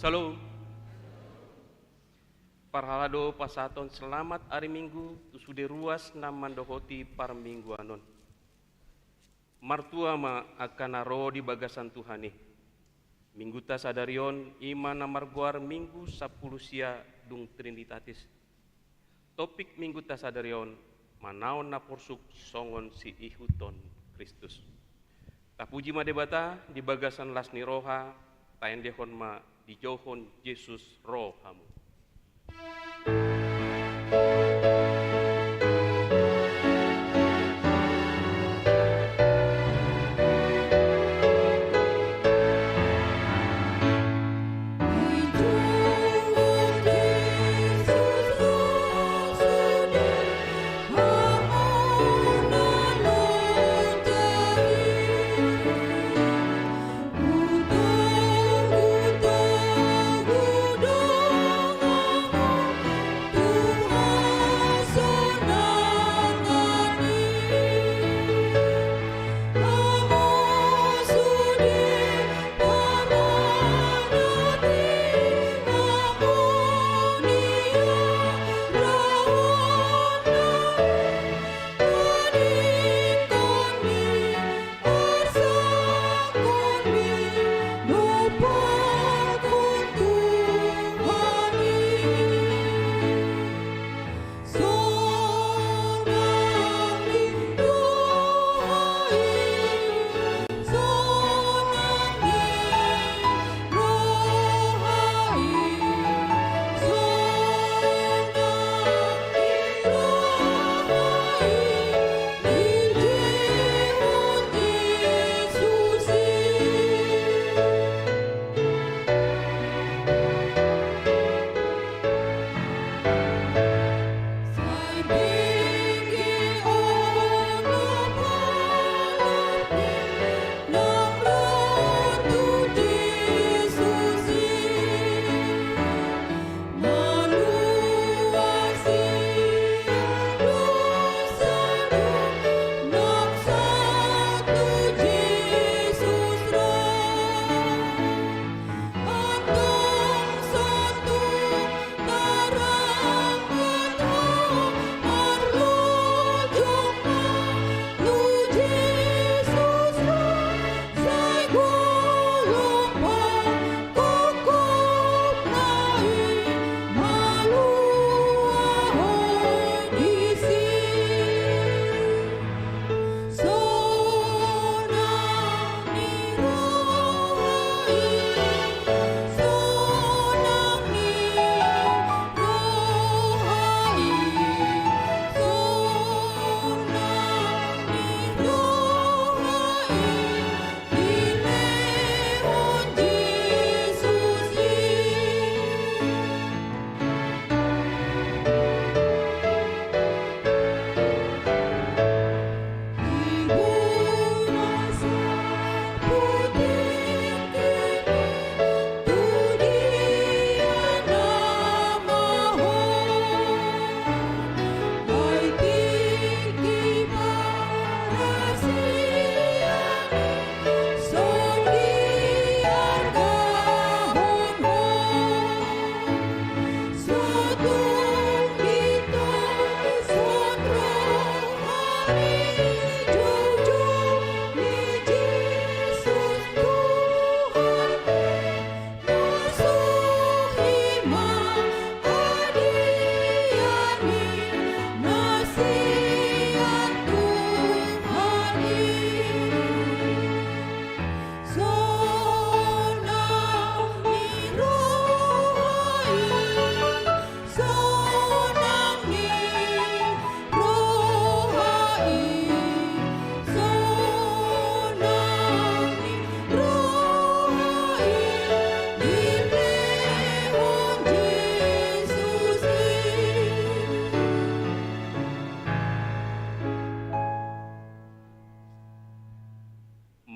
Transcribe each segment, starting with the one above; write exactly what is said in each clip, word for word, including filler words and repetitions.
Halo. Parhalado pasahaton selamat ari Minggu tu sude ruas na mandohoti parmingguan on. Martua ma angka na ro di bagasan Tuhan i. Mingguta sadari on i ma na margoar Minggu Sampulu Sia dung Trinitatis. Topik Mingguta sadari on, manaon na porsuk songon siihuthon Kristus. Tapuji ma Debata di bagasan las ni roha, taendehon ma dijouhon Jesus rohamu.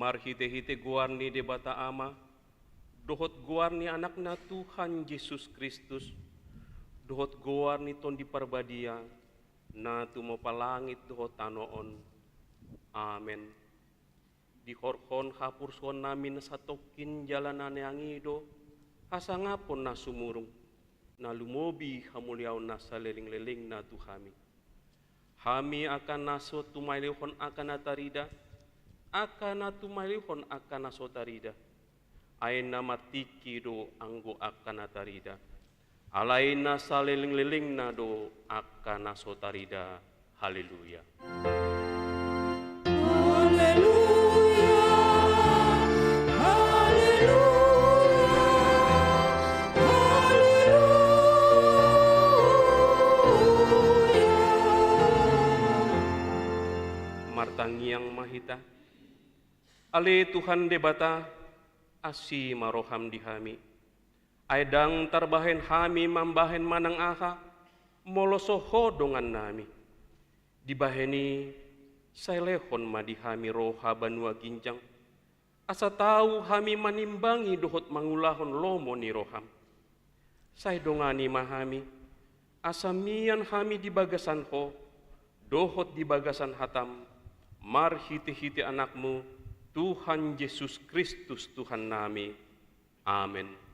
Marhitehite goar ni Debata Ama, dohot goar ni Anakna Tuhan Jesus Kristus, dohot goar ni Tondi Parbadia, na tumompa langit dohot tano on. Amen. Dihorhon haporsuannami na satongkin jala na niangido, Hasangaphon na sumurung, na lumobi hamuliaon na salelenglelengna tu hami. Hami angka na so tumalehon angka na tarida, angka na tumalehon angka na so tarida. Ai na martingki do anggo angka na tarida. Alai na salelenglelengna do angka na so tarida. Haleluya. Haleluya, haleluya, haleluya. Martangiang ma hita. Ale Tuhan Debata, asi ma roham di hami. Ai ndang tarbahen hami mambahen manang aha, molo so Ho dongannami. Dibahen i, sai lehon ma di hami roha banua ginjang, asa tau hami manimbangi dohot mangulahon lomo ni roham. Sai dongani ma hami, asa mian hami di bagasan Ho, dohot di bagasan hatam, marhitehite Anakmu, Tuhan Jesus Kristus Tuhannami. Amen.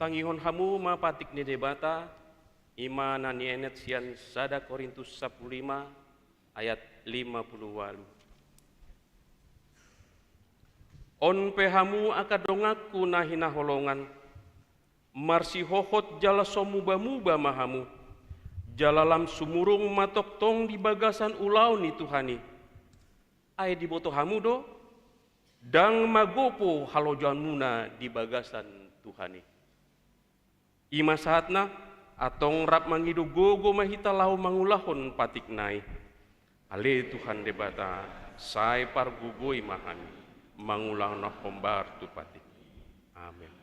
Tangihon hamu ma patik ni Debata, i ma na nienet sian sada Korintus sampulu lima ayat lima pulu ualu. On pe hamu angka donganku na hinaholongan, marsihohot jala so mubamuba ma hamu, jala lam sumurung ma tongtong di bagasan ulaon ni Tuhan i. Ai diboto hamu do, ndang magopo halojaonmuna di bagasan Tuhan i. I ma sahatna, antong rap mangido gogo ma hita laho mangulahon patikna i. Ale Tuhan Debata, sai pargogoi ma hami mangulahon hombar tu patik i. Amen.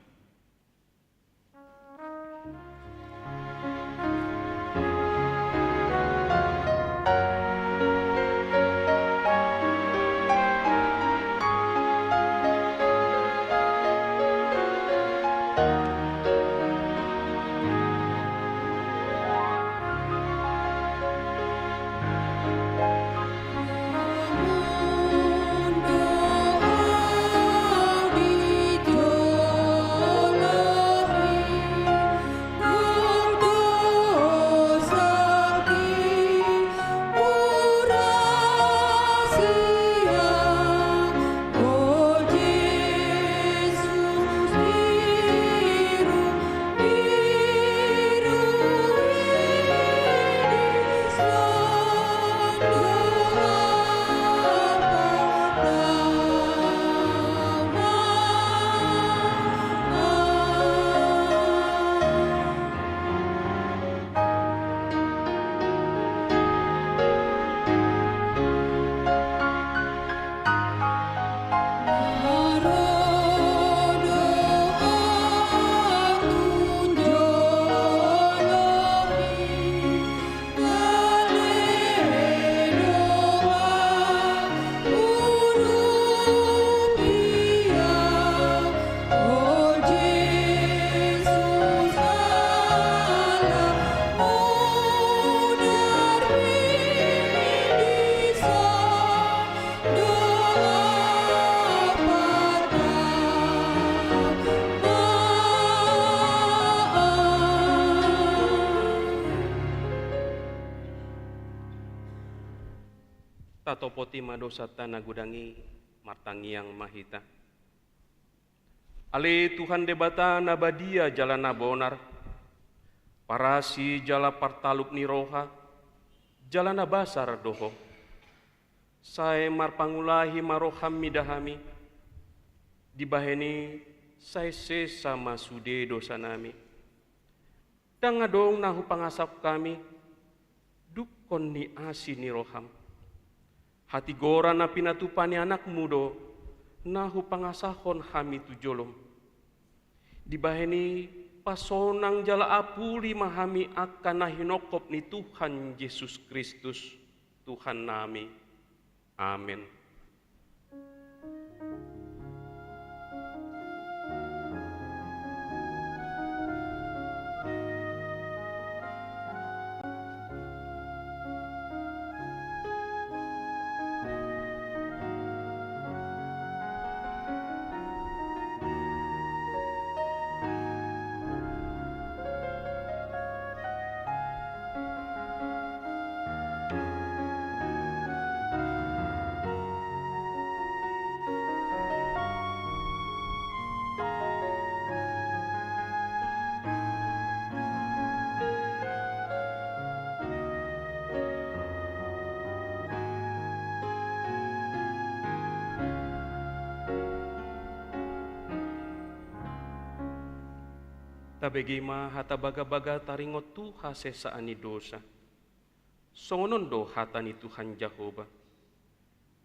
Topoti ma dosanta na godang i, martangiang ma hita. Ale Tuhan Debata na badia jala na bonar, parasi jala partalup ni roha, jala na basar do Ho. Sai marpangulahi ma roham mida hami, dibahen i sai sesa ma sude dosanami. Ndang adong na hupangasahon hami, dungkon ni asi ni roham. Hatigoran na pinatupa ni anakmu do, na hupangasahon hami tu jolom. Dibahen i pasonang jala apuli ma hami angka na hinongkop ni Tuhan Jesus Kristus, Tuhannami. Amen. Tabege ma hata bagabaga taringot tu hasesaan ni dosa. Songon on do hata ni Tuhan Jahowa: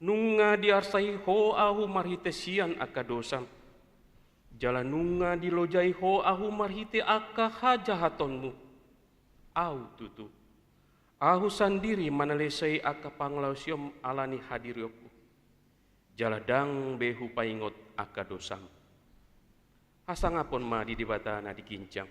Nunga diarsai Ho ahu marhite sian angka dosam, jala nunga dilojai Ho ahu marhite angka hajahatonmu. Ahu tutu, Ahu sandiri manalesei angka pangalaosion ala ni hadirionku, jala ndang be hupaingot angka dosam. Hasangapon ma di Debata na di ginjang.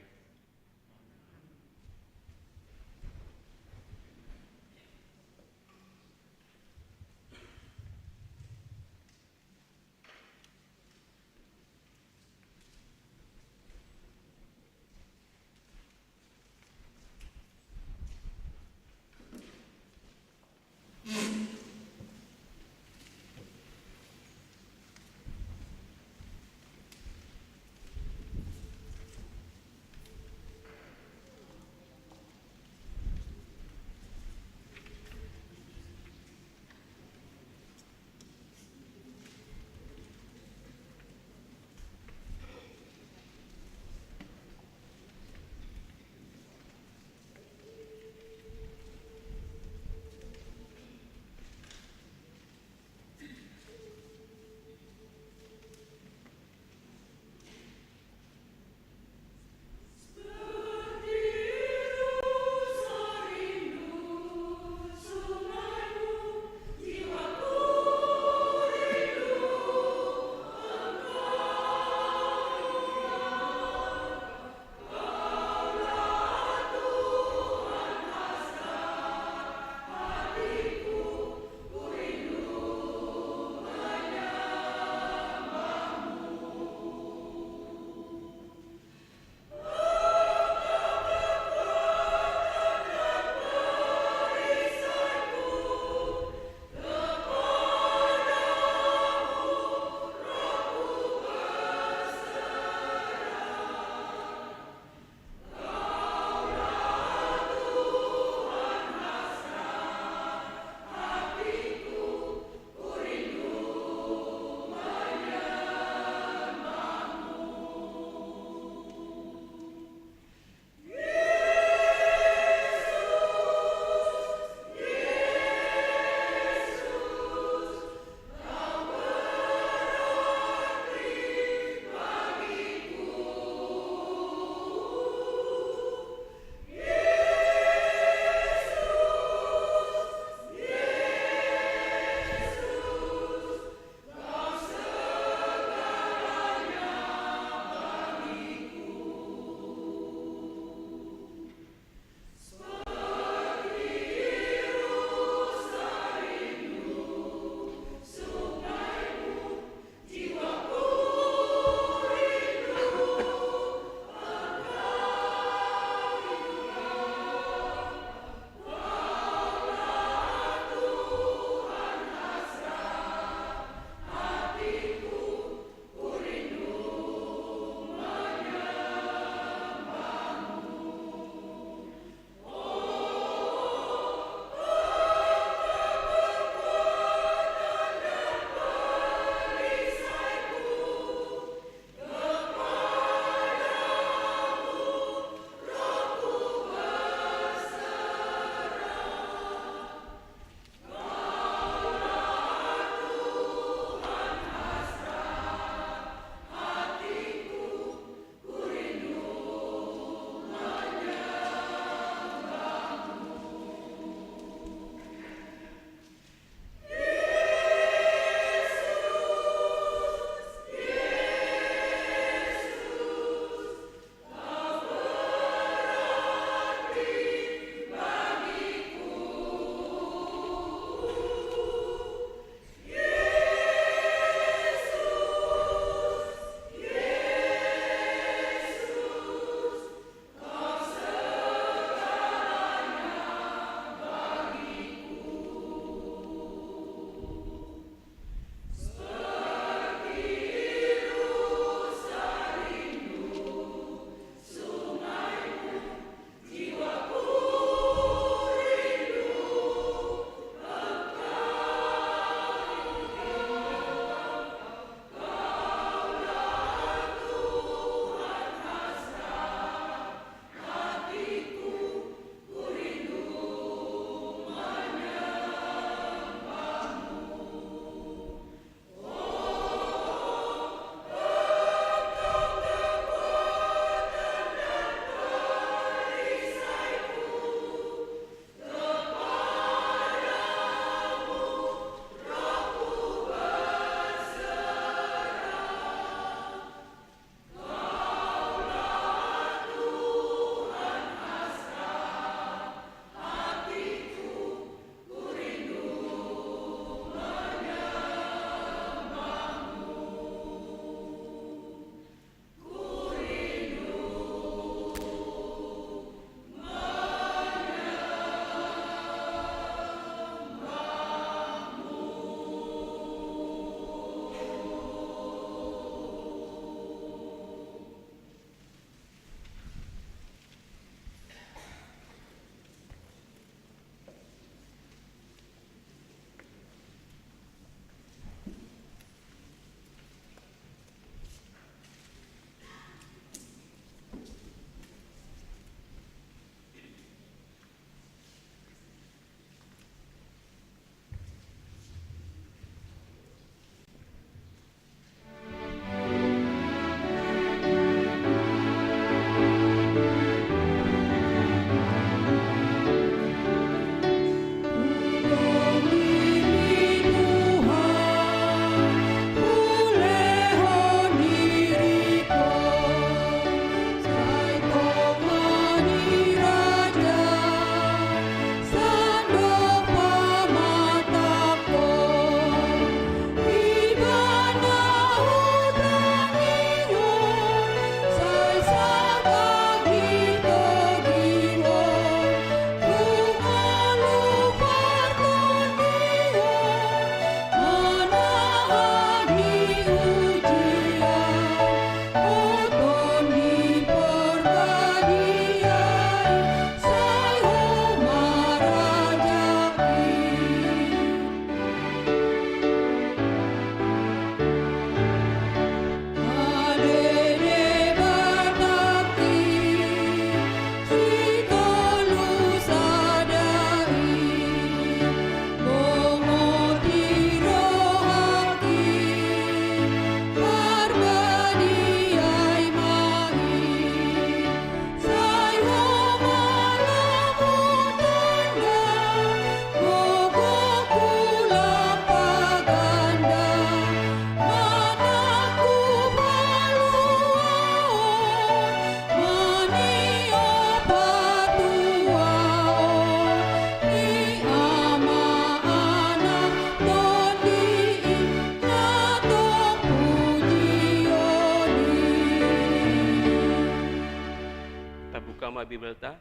Bibelta,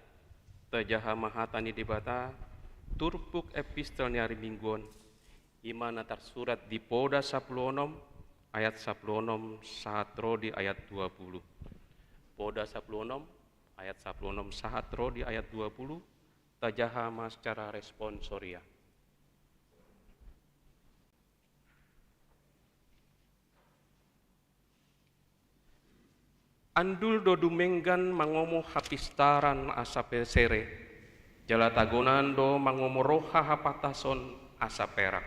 tajaha ma hata ni Debata, turpuk epistel ni ari Minggu on, i ma na tarsurat di Poda sampulu onom, ayat sampulu onom sahat ro di ayat dua pulu. Poda sampulu onom, ayat sampulu onom sahat ro di ayat dua pulu, tajaha ma secara responsoria. Andul do dumenggan mangomo hapistaran asa pe sere, jala tagonan do mangomo roha hapatason asa perak.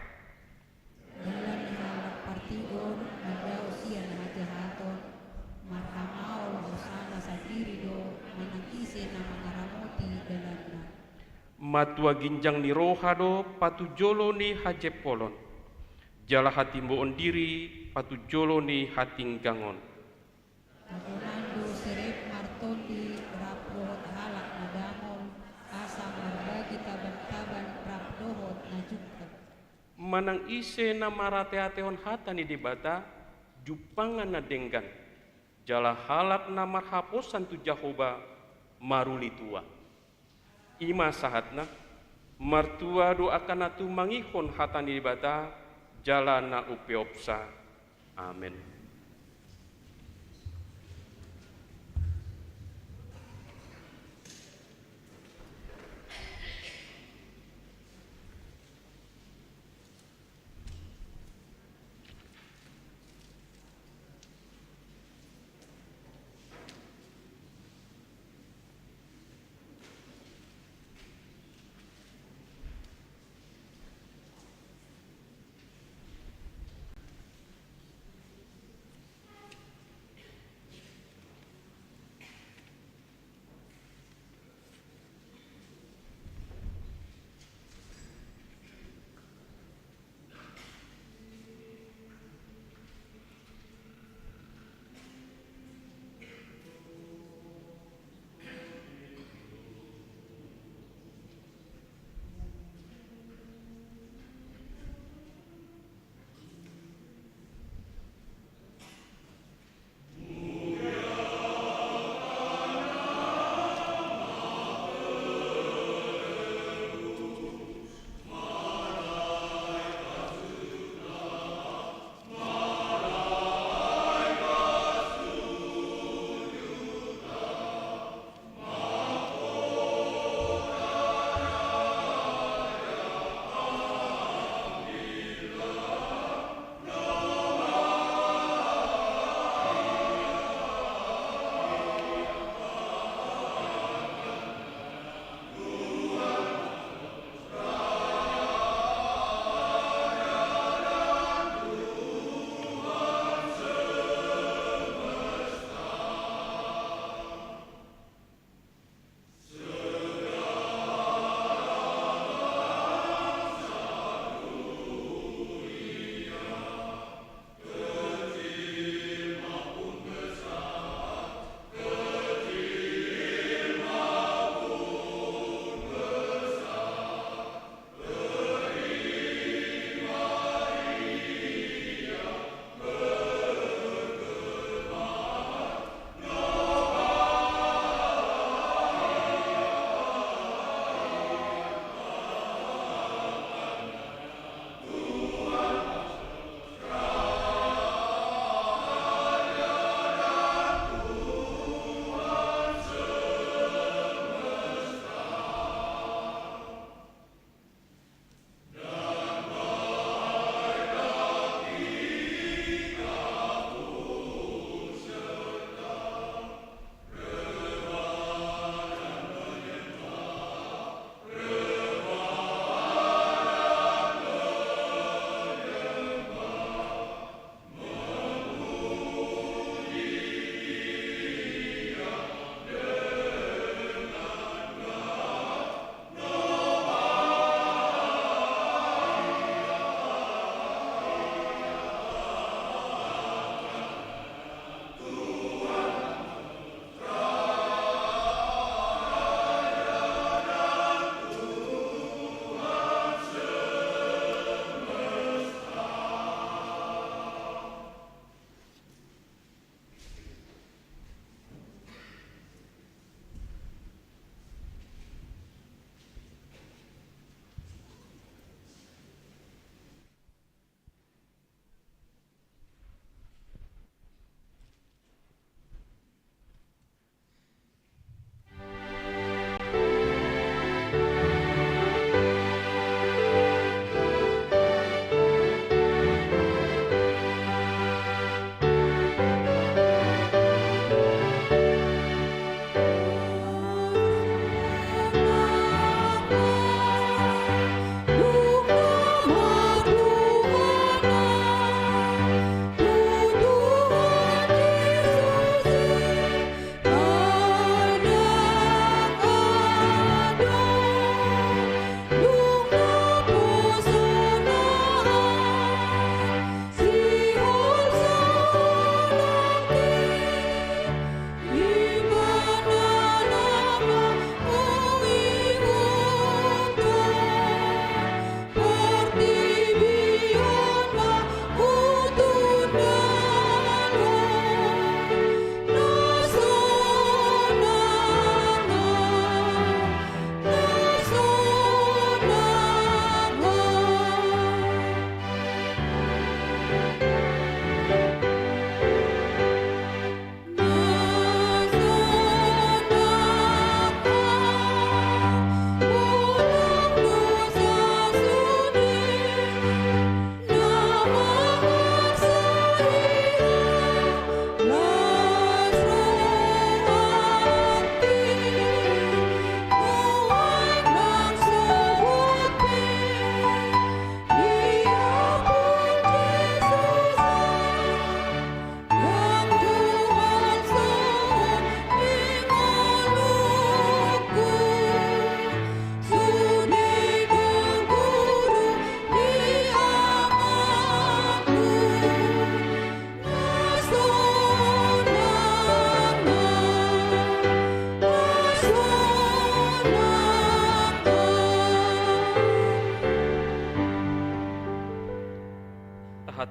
Dalan ni halak partigor mandao sian hajahaton, marhamaol hosana sandiri do manang ise na mangaramoti dalanna. Matua ginjang ni roha do patujolo ni hajempolon, jala hatimboon diri patujolo ni hatinggangon. Tagonan do serep martondi rap dohot halak na dangol, asa marbagi tabantaban rap dohot na jungkat. Manang ise na marateatehon hata ni Debata, jumpangan na denggan, jala halak na marhaposan tu Jahowa, maruli tua. I ma sahatna, martua do angka na tumangihon hata ni Debata, jala na umpeopsa. Amen.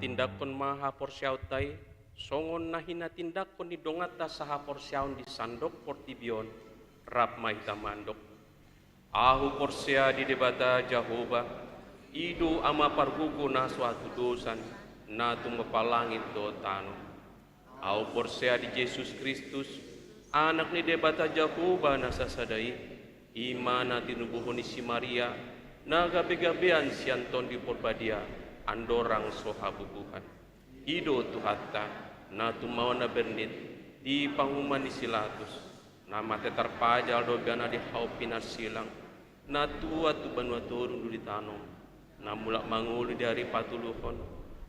Tindanghon ma haporseaonta i, songon na hinatindanghon ni donganta sahaporseaon di sandok portibi on, rap ma hita mandok. Ahu porsea di Debata Jahowa, i do Ama pargogo na so hatudosan, na tumompa langit dohot tano. Ahu porsea di Jesus Kristus, Anak ni Debata Jahowa na sasada i, i ma na tinubuhon ni si Maria, na gabegabean sian Tondi Porbadia, andorang so habubuhan. I do Tuhanta, na tumaon na bernit di panguhuman ni si Latus, na mate tarpajal do ibana di hau pinarsilang, na tuat tu banua toru dung ditanom, na mulak mangolu di ari patoluhon,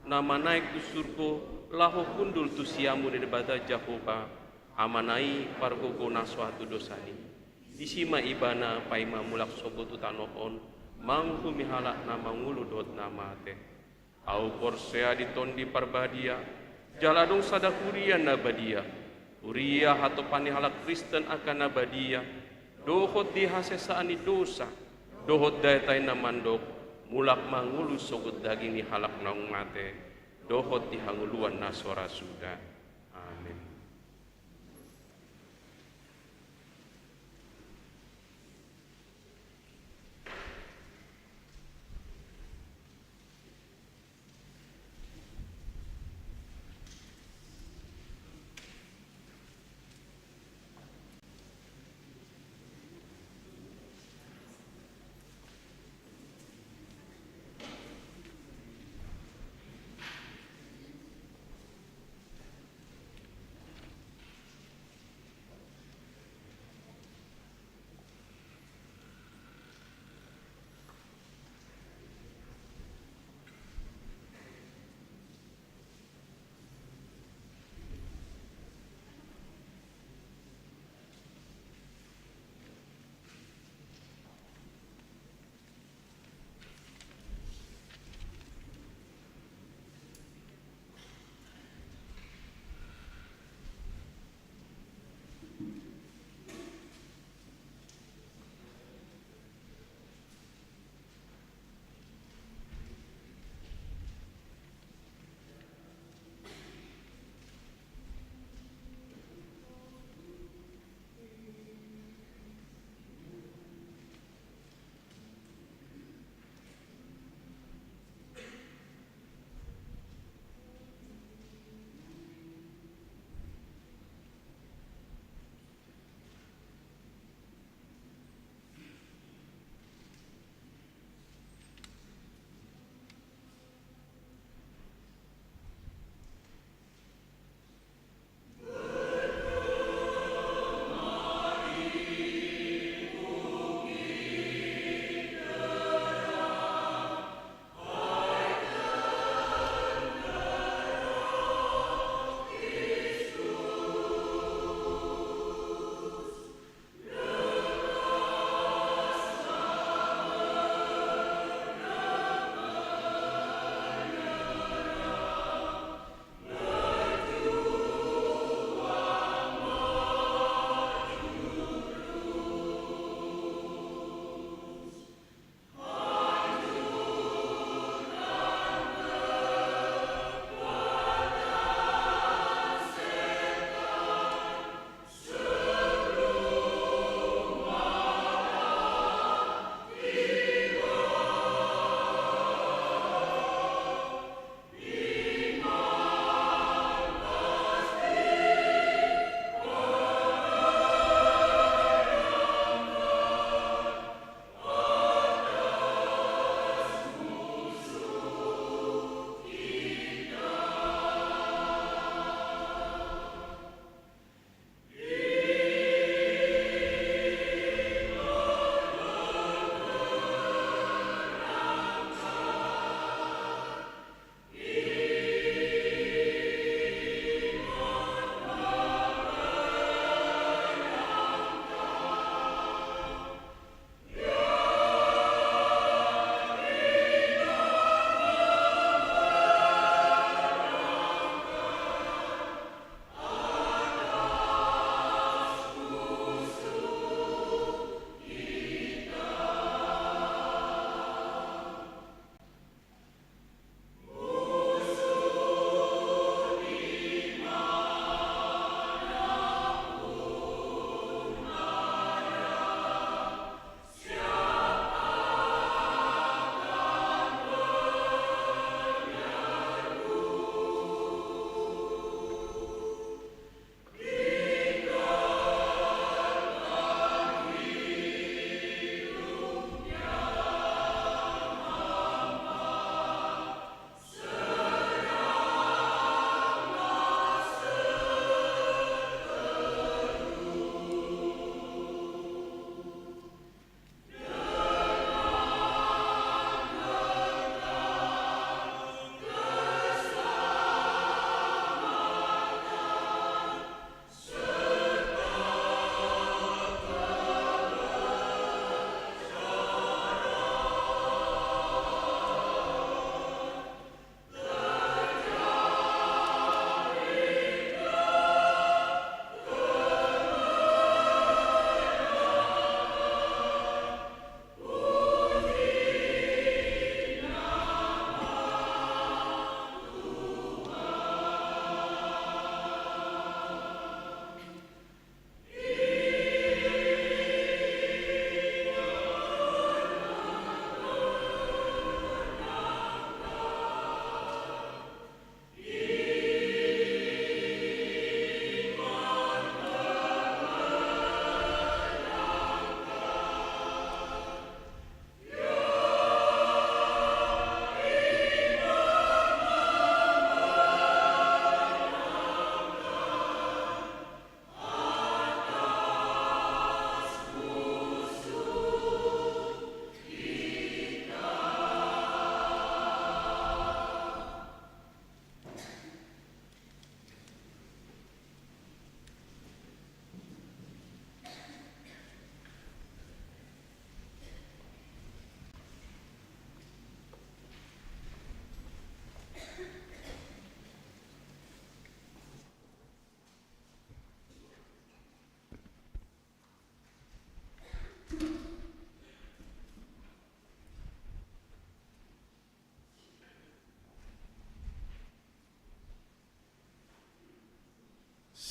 na manaek tu surgo laho hundul tu siamun ni Debata Jahowa, Amana i pargogo na so hatudosan i. Disi ma ibana paima mulak sogot tu tano on, manguhumi halak na mangolu dohot na mate. Ahu porsea di Tondi Parbadia, jala adong sada huria na badia, huria hatopan ni halak Kristen angka na badia, dohot di hasesaan ni dosa, dohot diatean na mandok, mulak mangolu sogot daging ni halak naung mate, dohot di hangoluan na so ra suda. Amen.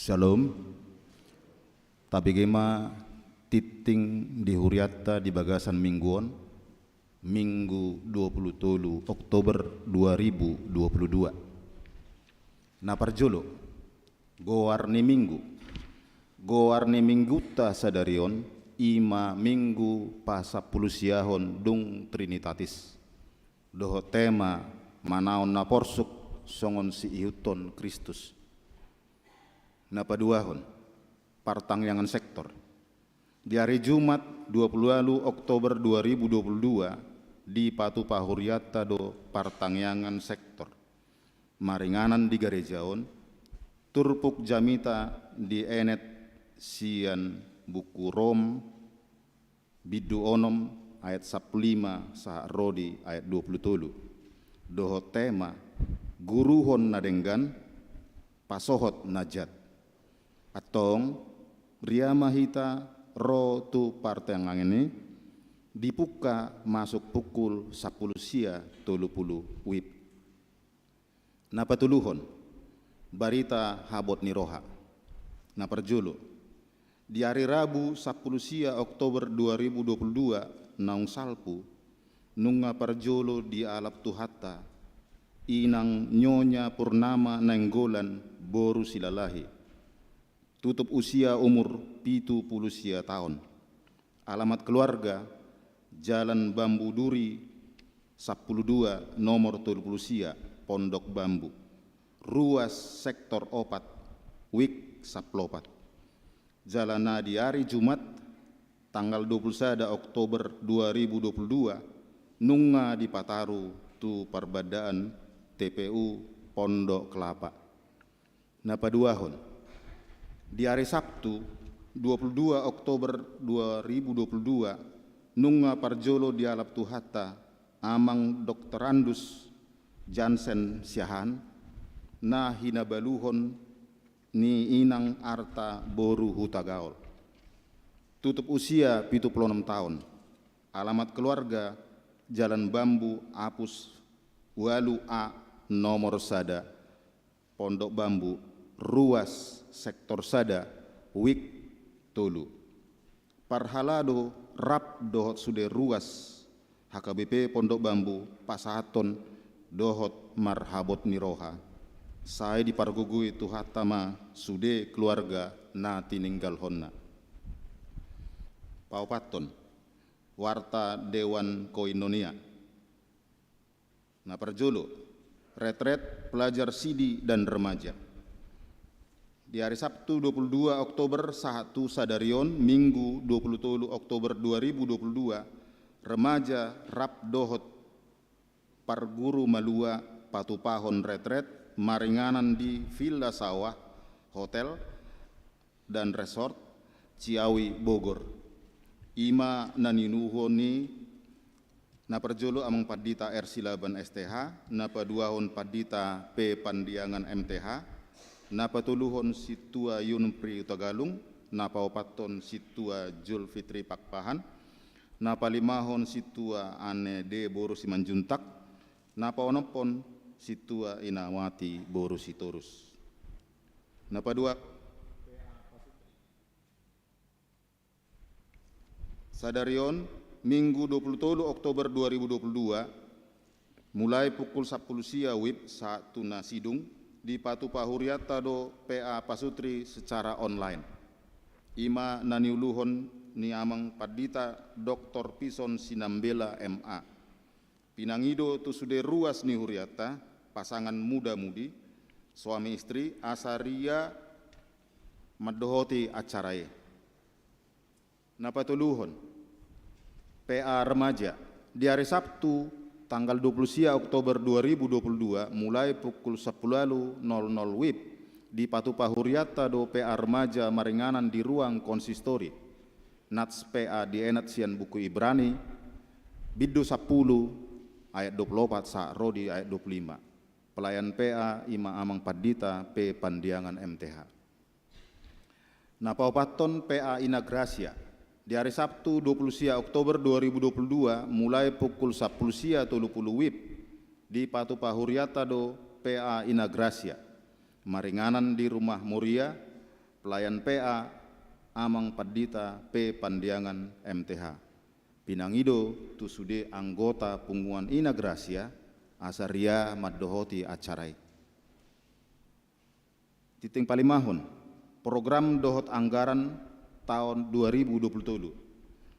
Shalom. Tabege ma tingting di hurianta di bagasan minggu on, Minggu dua puluh tolu Oktober dua ribu dua puluh dua. Na parjolo, goar ni minggu. Goar ni minggunta sadari on, i ma minggu pasampulusiahon dung Trinitatis. Dohot tema manaon na porsuk songon siihuthon Kristus. Na paduahon, partangiangan sektor. Di ari Jumat dua puluh ualu Oktober dua ribu dua puluh dua, dipatupa hurianta do partangiangan sektor. Maringanan di gareja on, turpuk jamita dienet sian buku Rom, bindu onom ayat sampulu lima sahat ro di ayat dua puluh tolu. Dohot tema, guruhon na denggan, pasohot na jat. Antong, ria ma hita ro tu partangiangan i, dipungka masuk pukul sampulu sia tolu pulu wib. Na patoluhon, barita habot ni roha. Na parjolo, di ari Rabu sampulu sia Oktober dua ribu dua puluh dua, naung salpu, nunga parjolo dialap Tuhanta, inang Nyonya Purnama Nainggolan boru Silalahi. Tutup usia umur pitu pulu sia taon. Alamat keluarga, Jalan Bambu Duri, sampulu dua, nomor tolu pulu sia, Pondok Bambu. Ruas sektor opat, wik sampulu opat. Jala na di ari Jumat, tanggal dua pulu sada Oktober dua ribu dua pulu dua, nunga dipataru tu parbandaan T P U Pondok Kelapa. Na paduahon, di ari Sabtu, dua pulu dua Oktober dua ribu dua pulu dua, nunga parjolo dialap Tuhanta, Amang Doktorandus Jansen Siahaan, na hinabaluhon ni inang Arta boru Hutagaol. Tutup usia pitu pulu onom taon. Alamat keluarga, Jalan Bambu Apus ualu A, nomor sada, Pondok Bambu, ruas sektor sada, wik tolu. Parhalado rap dohot sude ruas H K B P Pondok Bambu pasahathon dohot marhabot ni roha. Sai dipargogoi Tuhanta ma sude keluarga na tininggalhonna. Paopathon, warta Dewan Koinonia. Na parjolo, retret pelajar sidi dan remaja. Di ari Sabtu dua pulu dua Oktober sahat tu sadari on, Minggu dua pulu tolu Oktober dua ribu dua pulu dua, remaja rap dohot parguru malua patupahon retret maringanan di Villa Sawah Hotel dan Resort, Ciawi, Bogor. I ma na niuluhon ni na parjolo Amang Pandita R. Silaban S T H, na paduahon Pandita P. Pandiangan M T H, na patoluhon Sintua Yunpri Hutagalung, na paopathon Sintua Julfitri Pakpahan, na palimahon Sintua Anne D. boru Simanjuntak, na paonomhon Sintua Inawati boru Sitorus. Na padua, sadari on, Minggu dua pulu tolu Oktober dua ribu dua pulu dua, mulai pukul sampulu sia wib sahat tu na sidung, dipatupa hurianta do P A Pasutri secara online. I ma na niuluhon ni Amang Pandita Doktor Pison Sinambela M A. Pinangido tu sude ruas ni hurianta, pasangan muda-mudi, suami istri, asa ria mandohoti acara i. Na patoluhon, P A Remaja, di ari Sabtu, tanggal dua pulu sia Oktober dua ribu dua pulu dua, mulai pukul sampulu ualu nol nol wib, dipatupa hurianta do P A Remaja maringanan di ruang konsistori. Nats P A dienet sian buku Ibrani, bindu sampulu, ayat dua pulu opat sahat ro di ayat dua pulu lima. Pelayan P A i ma Amang Pandita P. Pandiangan M T H. Na paopathon P A Inagrasia. Di ari Sabtu dua pulu sia Oktober dua ribu dua pulu dua, mulai pukul sampulu sia tolu pulu wib, dipatupa hurianta do P A Inagrasia. Maringanan di Rumah Moria, Pelayan P A, Amang Pandita P. Pandiangan, M T H. Pinangido tu sude anggota punguan Ina Gracia, asa ria mandohoti acara i. Tinting palimahon, program dohot anggaran taon dua ribu dua puluh tolu.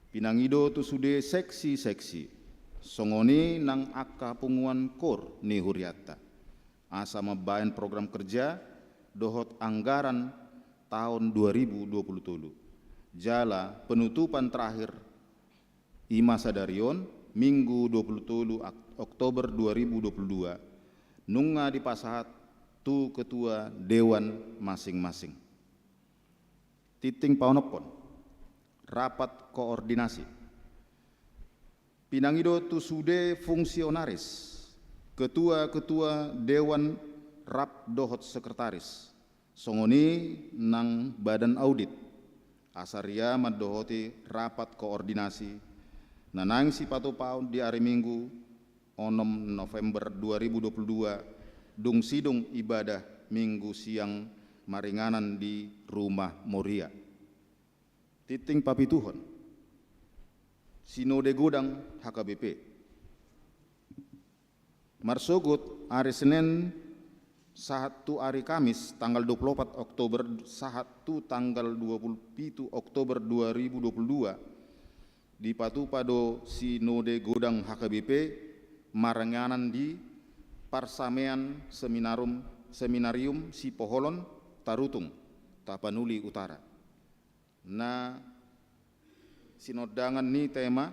Pinangido tu sude seksi-seksi, songon i nang angka punguan kor ni hurianta, asa mambaen program kerja dohot anggaran taon dua ribu dua puluh tolu. Jala penutupan terakhir i ma sadari on, Minggu dua puluh tolu Ak-, Oktober dua ribu dua puluh dua, nunga dipasahat tu ketua dewan masing-masing. Tinting paonomhon, rapat koordinasi. Pinangido tu sude fungsionaris, ketua-ketua dewan rap dohot sekretaris, songon i nang badan audit, asa ria mandohoti rapat koordinasi na naeng sipatupaon di ari Minggu onom November dua ribu dua puluh dua, dung sidung ibadah Minggu siang maringanan di Rumah Moria. Tinting papituhon, Sinode Godang H K B P. Marsogot ari Senen sahat tu ari Kamis tanggal dua puluh opat Oktober sahat tu tanggal dua puluh pitu Oktober dua ribu dua puluh dua, dipatupa do Sinode Godang H K B P maringanan di Parsamean Seminarum-, Seminarium Sipoholon, Tarutung, Tapanuli Utara. Na sinondangan ni tema,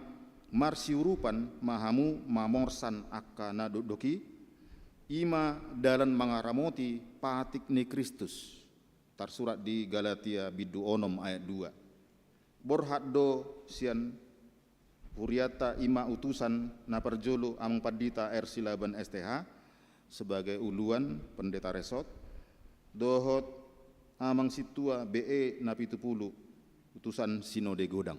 marsiurupan ma hamu mamorsan angka na dokdok i, i ma dalan mangaramoti patik ni Kristus, tarsurat di Galatia bindu onom ayat dua. Borhat do sian hurianta i ma utusan na parjolo Amang Pandita R. Silaban S T H sebagai uluan pendeta resort, dohot Amang Sintua B E Napitupulu, utusan Sinode Godang.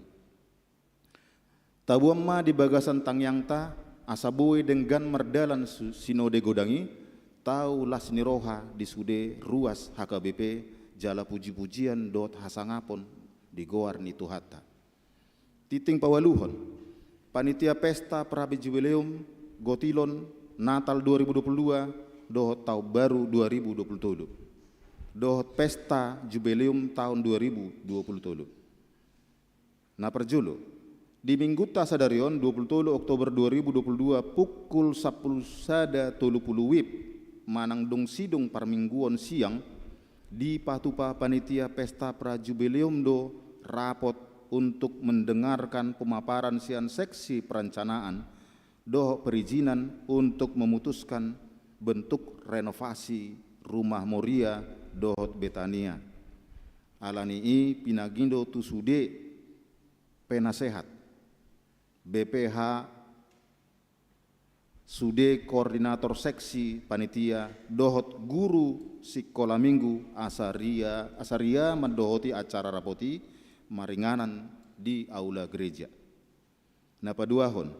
Taboan ma di bagasan tangiangta, asa boi denggan mardalan su-, Sinode Godang i, tau las ni roha di sude ruas H K B P, jala puji-pujian dohot hasangapon di goar ni Tuhanta. Tinting paualuhon, Panitia Pesta Prajubileum Gotilon Natal dua ribu dua puluh dua dohot Taon Baru dua ribu dua puluh tolu, dohot Pesta Jubileum taon dua ribu dua puluh tolu. Na parjolo, di Minggunta sadari on, dua puluh tolu Oktober dua ribu dua puluh dua, pukul sampulu sada tolu pulu WIB, manang dung sidung parmingguon siang, dipatupa Panitia Pesta Prajubileum do rapot untuk mendengarkan pemaparan sian seksi perencanaan dohot perizinan untuk memutuskan bentuk renovasi Rumah Moria dohot Betania. Alani i pinangido tu sude penasehat, B P H, sude koordinator seksi panitia dohot guru sikola minggu asa ria, asa ria mandohoti acara rapot i maringanan di aula gereja. Na paduahon,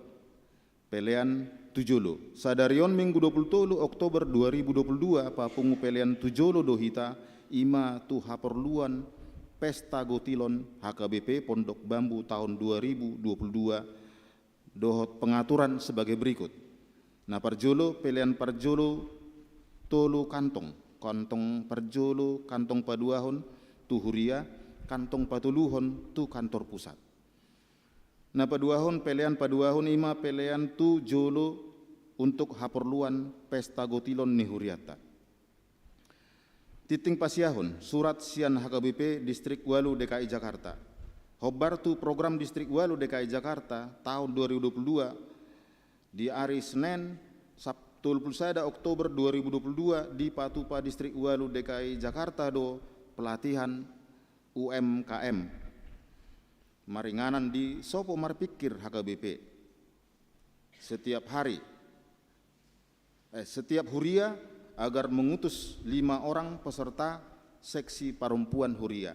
pelean tu jolo. Sadari on Minggu dua puluh tolu Oktober dua ribu dua puluh dua, papungu pelean tu jolo do hita, i ma tu haporluan Pesta Gotilon H K B P Pondok Bambu taon dua ribu dua puluh dua, dohot pengaturan sebagai berikut. Na parjolo, pelean parjolo tolu kantong, kantong parjolo, kantong paduahon tu huria, kantong patoluhon tu kantor pusat. Na paduahon, pelean paduahon i ma pelean tu jolo untuk haporluan Pesta Gotilon ni hurianta. Tinting pasiahon, surat sian H K B P Distrik ualu D K I Jakarta. Hombar tu program Distrik ualu D K I Jakarta taon dua ribu dua puluh dua, di ari Senen, Sab-, tolu pulu sada Oktober dua ribu dua puluh dua, dipatupa Distrik ualu D K I Jakarta do pelatihan U M K M. Maringanan di Sopo Marpikir H K B P. Setiap hari, eh, setiap huria agar mengutus lima orang peserta seksi perempuan huria.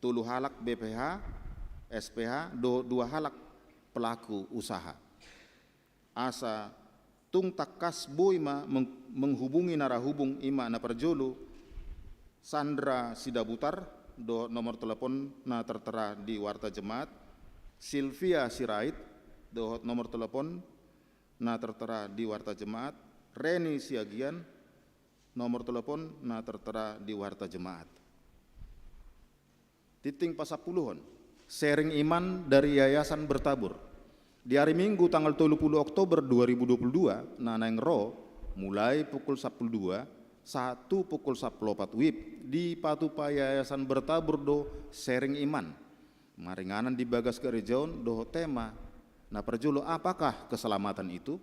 Tolu halak B P H, S P H, do-, dua halak pelaku usaha. Asa tung tangkas boi ma meng-, menghubungi narahubung i ma na parjolo, Sandra Sidabutar, dohot nomor telepon na tertera di warta jemaat, Silvia Sirait, dohot nomor telepon na tertera di warta jemaat, Reni Siagian, nomor telepon na tertera di warta jemaat. Tingting pasampuluhon, sharing iman dari Yayasan Bertabur. Di hari Minggu tanggal tolu pulu Oktober dua ribu dua pulu dua, na naeng ro, mulai pukul sampulu dua, sahat tu pukul sampulu opat wib, dipatupa Yayasan Bertabur do sharing iman. Maringanan di bagas gareja on dohot tema, na parjolo, apakah keselamatan itu?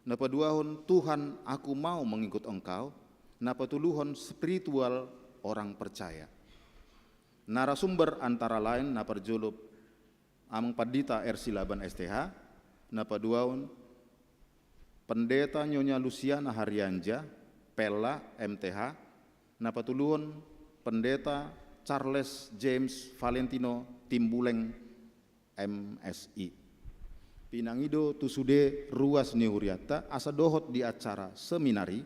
Na paduahon, Tuhan, aku mau mengikut Engkau. Na patoluhon, spiritual orang percaya. Narasumber antara lain na parjolo Amang Pandita R. Silaban S T H, na paduahon Pendeta Nyonya Lusiana Harianja, Pella, M T H, na patoluhon Pendeta Charles James Valentino Timbuleng, M Si. Pinangido tu sude ruas ni hurianta asa dohot di acara seminar i,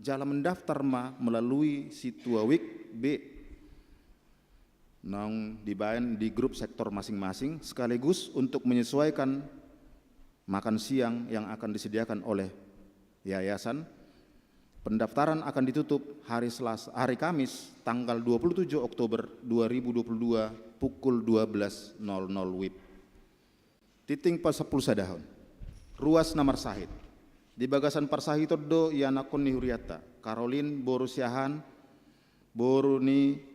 jala mendaftar ma melalui situa Wik B naung dibaen di grup sektor masing-masing, sekaligus untuk menyesuaikan makan siang yang akan disediakan oleh yayasan. Pendaftaran akan ditutup hari Selasa, hari Kamis, tanggal dua puluh tujuh Oktober dua ribu dua puluh dua, pukul dua belas nol nol wib. Tingting pasampulu sadahon, ruas na marsahit. Di bagasan parsahiton do ianakhon ni hurianta, Karolin boru Siahaan, boru ni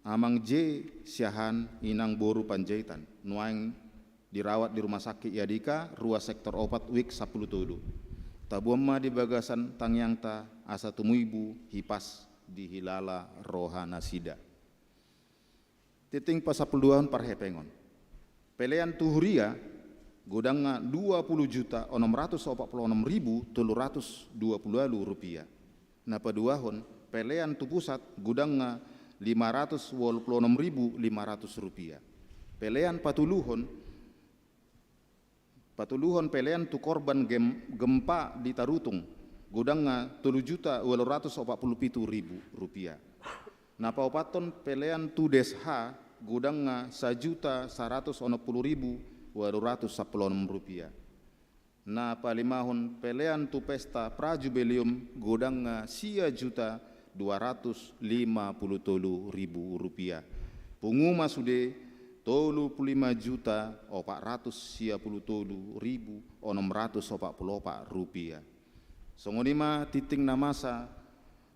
Amang J Siahaan, inang boru Panjaitan, nuaeng dirawat di Rumah Sakit Yadika, ruas sektor opat, Wik sampulu tolu. Taboan ma di bagasan tangiangta asa tumubu hipas dihilala roha nasida. Tingting pasampulu duahon, parhepengon. Pelean tu huria, godangna dua pulu juta onom ratus opat pulu onom ribu tolu ratus dua pulu ualu rupiah. Na paduahon, pelean tu pusat, godangna lima ratus ualu pulu onom ribu lima ratus rupiah. Pelean patoluhon, patoluhon pelean tu korban gem-, gempa di Tarutung, godangna tolu juta ualu ratus opat pulu pitu ribu rupiah. Na paopathon, pelean tu Des H, godangna sajuta saratus onom pulu ribu ualu ratus sampulu onom rupiah. Na palimahon, pelean tu pesta Prajubileum, godangna sia juta dua ratus lima pulu tolu ribu rupiah. Pungu ma sude tolu pulu lima juta opat ratus sia pulu tolu ribu onom ratus opat pulu opat rupiah. Songon i ma tingting na masa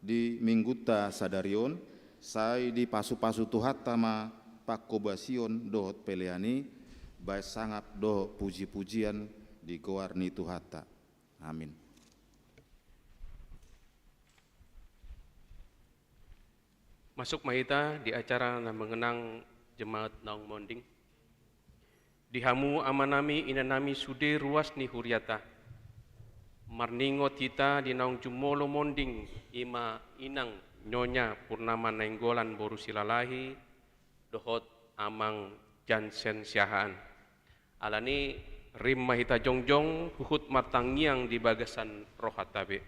di minggunta sadari on, sai dipasupasu Tuhanta ma panghobasion dohot pelean i, baen sangap dohot pujipujian di goar ni Tuhanta. Amin. Masuk ma hita di acara na mengenang jemaat naung monding. Di hamu amanami, inanami, sude ruas ni huriata, marningot hita di naung jumolo monding, i ma inang Nyonya Purnama Nainggolan boru Silalahi dohot Amang Jansen Siahaan. Alani, rim ma hita jongjong huhut martangiang di bagasan rohanta be.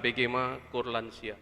B G ma kur lansia.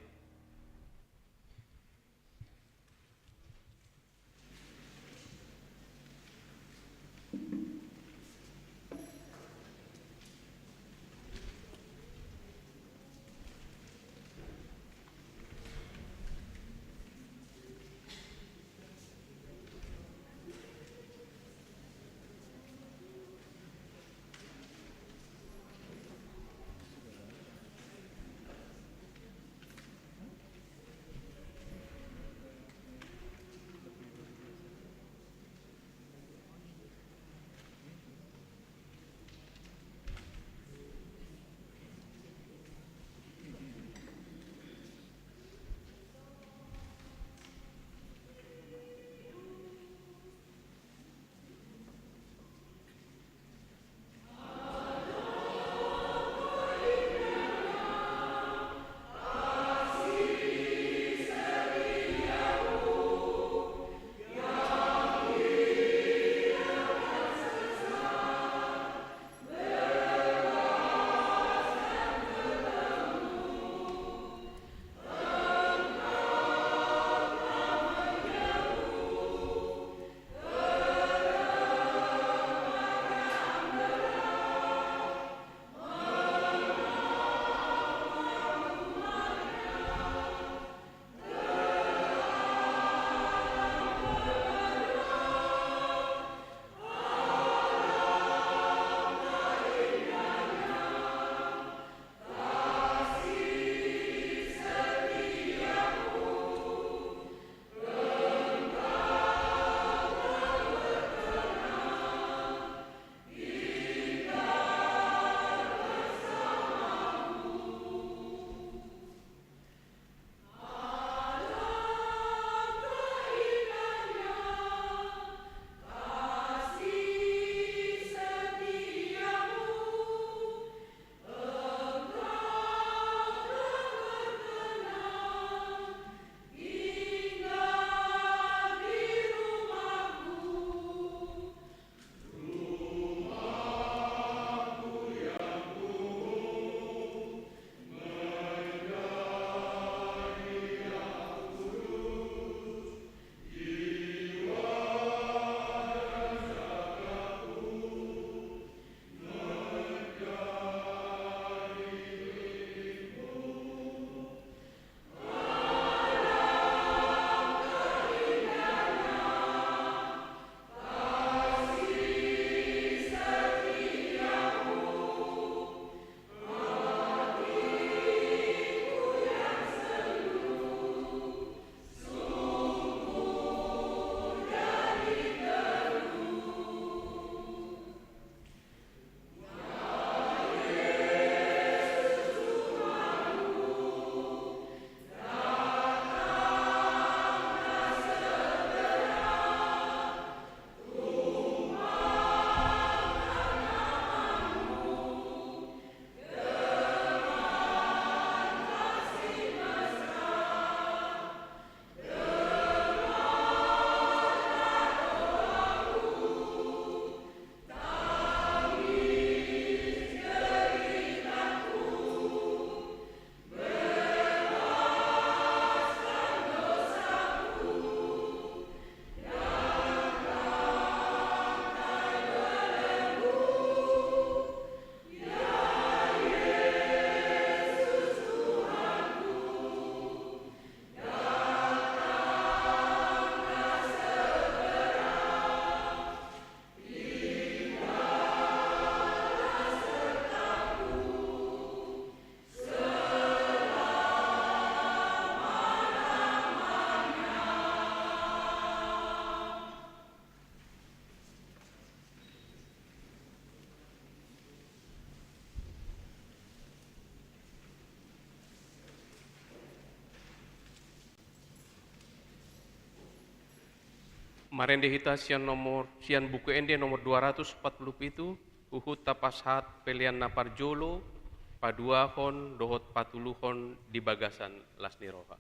Marende hita sian nomor, sian Buku Ende nomor dua ratus empat puluh pitu, huhut tapasahat pelean na parjolo, paduahon dohot patoluhon di bagasan las ni roha.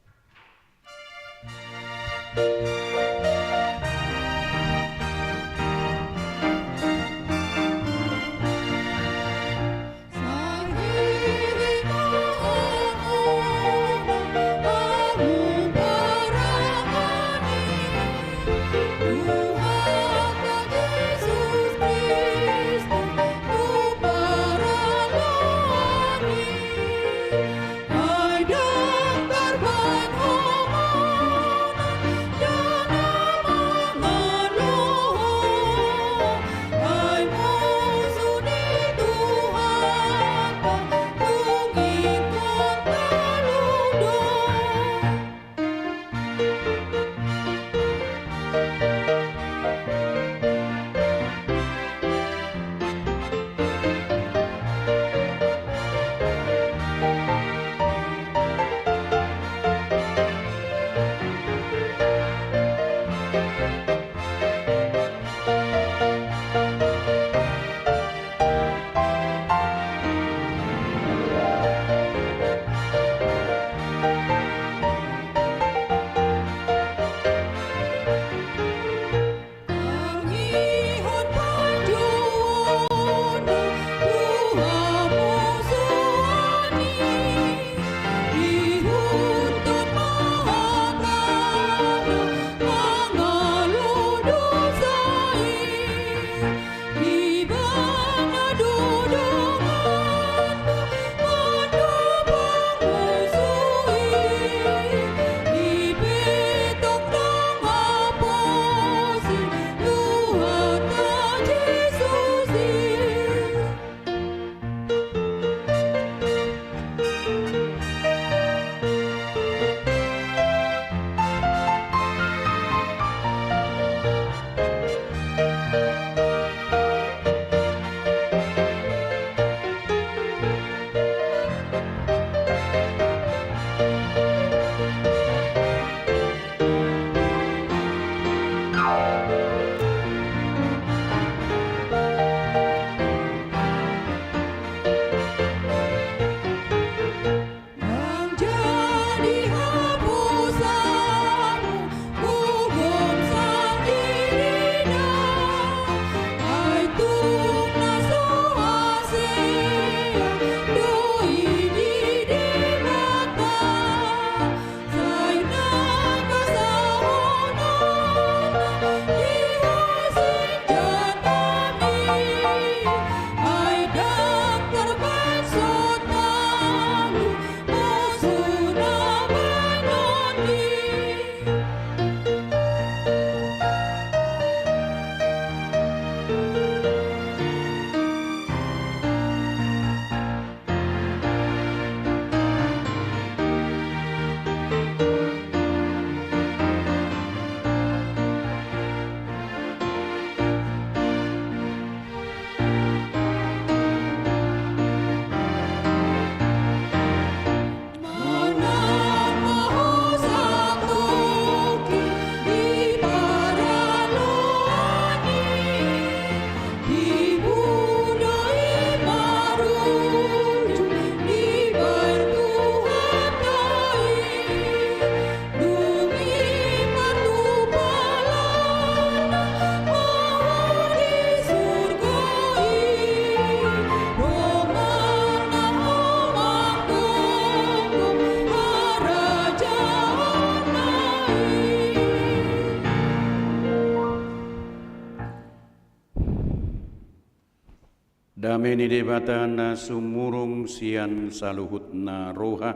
Dame ni Debata na sumurung sian saluhutna roha,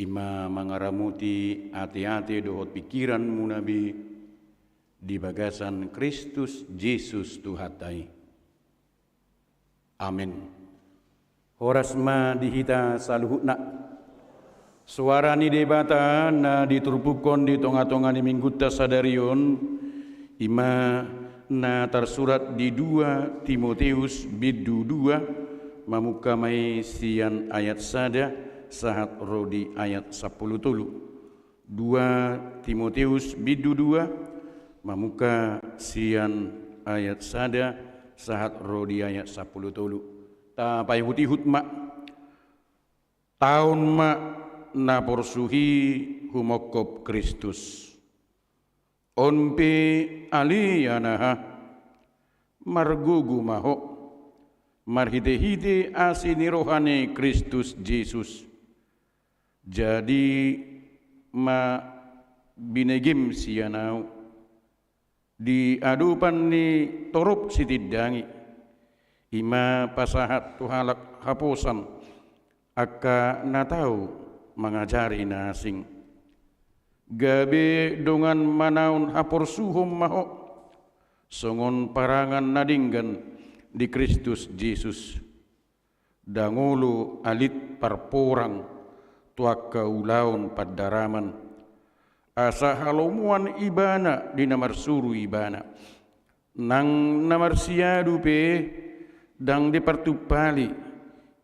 i ma mangaramoti ateate dohot pingkiranmuna be di bagasan Kristus Jesus Tuhanta i. Amen. Horas ma di hita saluhutna. Soara ni Debata na diturpukhon di tongatonga ni Minggunta sadari on, i ma na tarsurat di dua Timoteus bindu dua, mamungka ma i sian ayat sada sahat ro di ayat sampulu tolu. Dua Timoteus bindu dua, mamungka sian ayat sada sahat ro di ayat sampulu tolu. Tapaihutihut ma. Taon ma na porsuk i humongkop Kristus. On pe ale anaha, margogo ma ho, marhitehite asi ni roha ni Kristus Jesus. Jadi ma binegem sian ahu di adopan ni torop sitindangi, i ma pasahat tu halak haposan, angka na tau mangajari na asing. Gabe dongan manaon haporsuhon ma ho, songon parangan na denggan di Kristus Jesus. Ndang olo alit parporang tu angka ulaon pandaraman, asa halomoan ibana di na marsuru ibana. Nang na marsiadu pe ndang dipartumpali,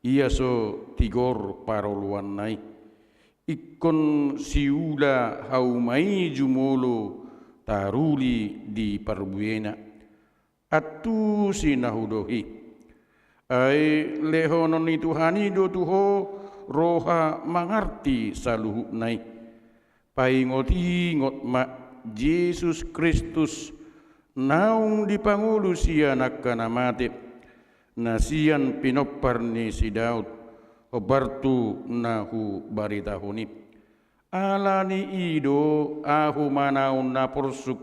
ia so tigor paroloanna i. Ingkon siula hauma i jumolo taruli di parbuena. Antusi na hudok i. Ai lehonon ni Tuhan i do tu ho roha mangarti saluhutna i. Paingotingot ma Jesus Kristus naung dipangolu sian angka na mate, na sian pinompar ni si Daud, hombar tu na hubaritahon i. Ala ni i do ahu manaon na porsuk,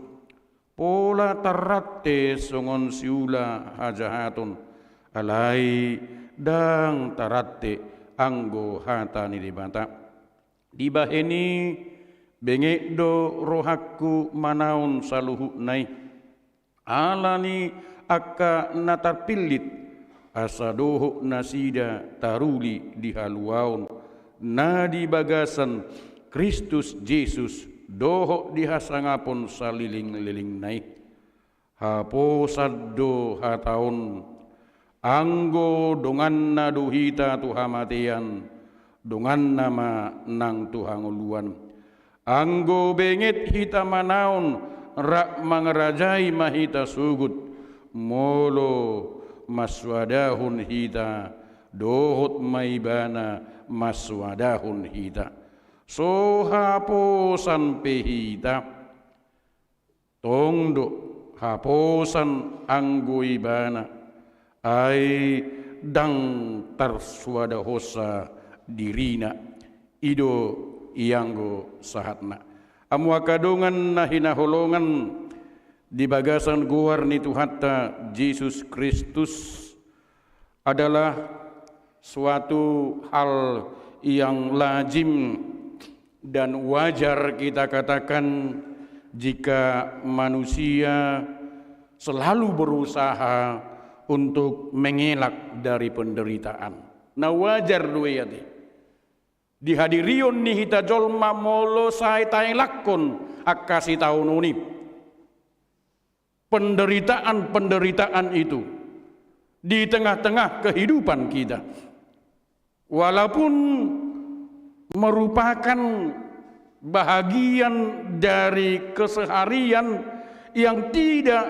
pola tarrante songon siula hajahaton, alai ndang tarrante anggo hata ni Debata. Dibahen i benget do rohangku manaon saluhutna i. Ala ni angka na tarpillit, asa dohot nasida taruli di haluaon na di bagasan Kristus Jesus, dohot di hasangapon salelenglelengna i. Haposan do hata on, anggo donganna do hita tu hamatean, donganna ma nang tu hangoluan. Anggo benget hita manaon, rap mangarajai ma hita sogot, molo mansoadahon hita, dohot ma ibana mansoadahon hita. So haposan pe hita. Tong do haposan anggo ibana, ai ndang tarsoadahonsa dirina. I do ianggo sahatna. Hamu angka dongan na hinaholongan di bagasan goar ni Tuhanta Jesus Kristus, adalah suatu hal yang lazim dan wajar kita katakan jika manusia selalu berusaha untuk mengelak dari penderitaan. Na wajar do i ate. Di hadirion ni hita jolma molo sai taelakhon angka sitaonon i. Penderitaan-penderitaan itu di tengah-tengah kehidupan kita. Walaupun merupakan bahagian dari keseharian yang tidak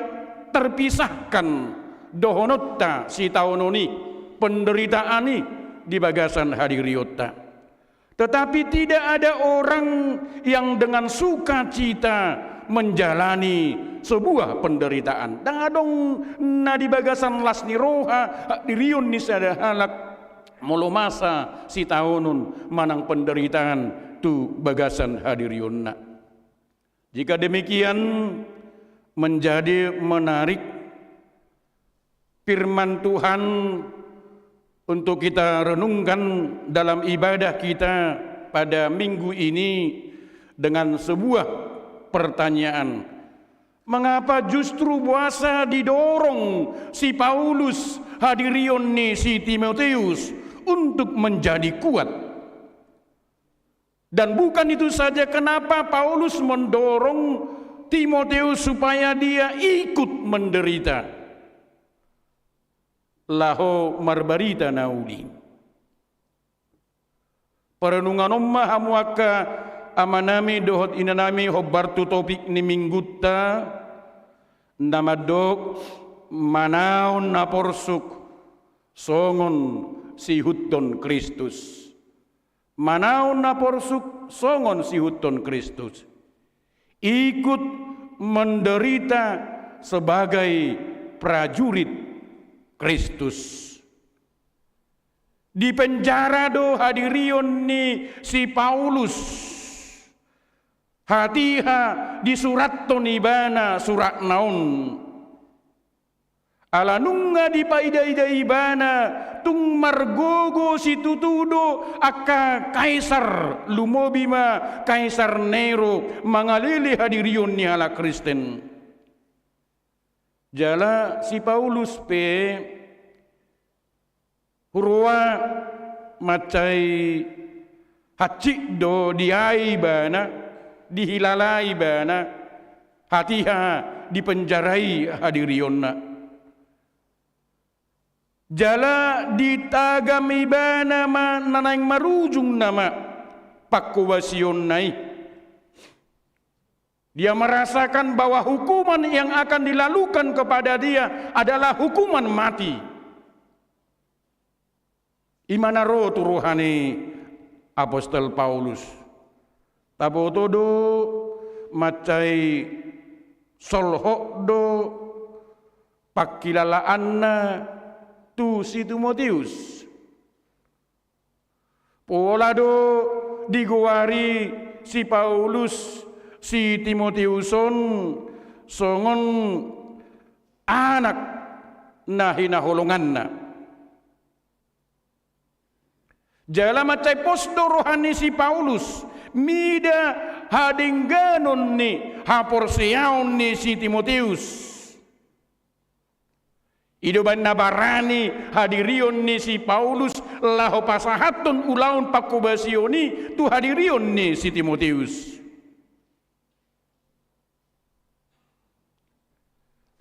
terpisahkan dohononta sitaonon i, penderitaan i di bagasan hadirionta. Tetapi tidak ada orang yang dengan sukacita menjalani sebuah penderitaan. Ndang adong na di bagasan las ni roha hadirion ni sada halak molo masa sitaonon manang penderitaan tu bagasan hadirionna. Jika demikian, menjadi menarik firman Tuhan untuk kita renungkan dalam ibadah kita pada minggu ini dengan sebuah pertanyaan. Mengapa justru boasa didorong si Paulus hadirion ni si Timoteus untuk menjadi kuat? Dan bukan itu saja, kenapa Paulus mendorong Timoteus supaya dia ikut menderita? Laho marbarita na uli. Parenunganon ma hamu angka amanami dohot inanami hombar tu topik ni minggunta, na mandok manaon na porsuk songon siihuthon Kristus. Manaon na porsuk songon siihuthon Kristus. Ikut menderita sebagai prajurit Kristus. Di penjara do hadirion ni si Paulus. Hatiha disurathon ibana suratna on. Ala nunga dipaida-ida ibana, tung margogo situtu do angka kaisar, lumobi ma Kaisar Nero, mangalele hadirion ni halak Kristen. Jala si Paulus pe huroa mansai hansit do diai ibana, dihilala ibana, hatiha dipenjarai hadirionna. Jala ditagam ibana ma na naeng marujung nama pangkobasionna i. Dia merasakan bahwa hukuman yang akan dilakukan kepada dia adalah hukuman mati. I ma na ro tu roha ni apostel Paulus. Taboto do mansai solhot do pangkilalaanna tu si Timoteus. Pola do digoari si Paulus si Timoteus on songon anak na hinaholonganna. Jala mansai pos do roha ni si Paulus mida hadengganon ni haporseaon ni si Timoteus. I do umbahen na barani hadirion ni si Paulus laho pasahathon ulaon pangkobasion i tu hadirion ni si Timoteus.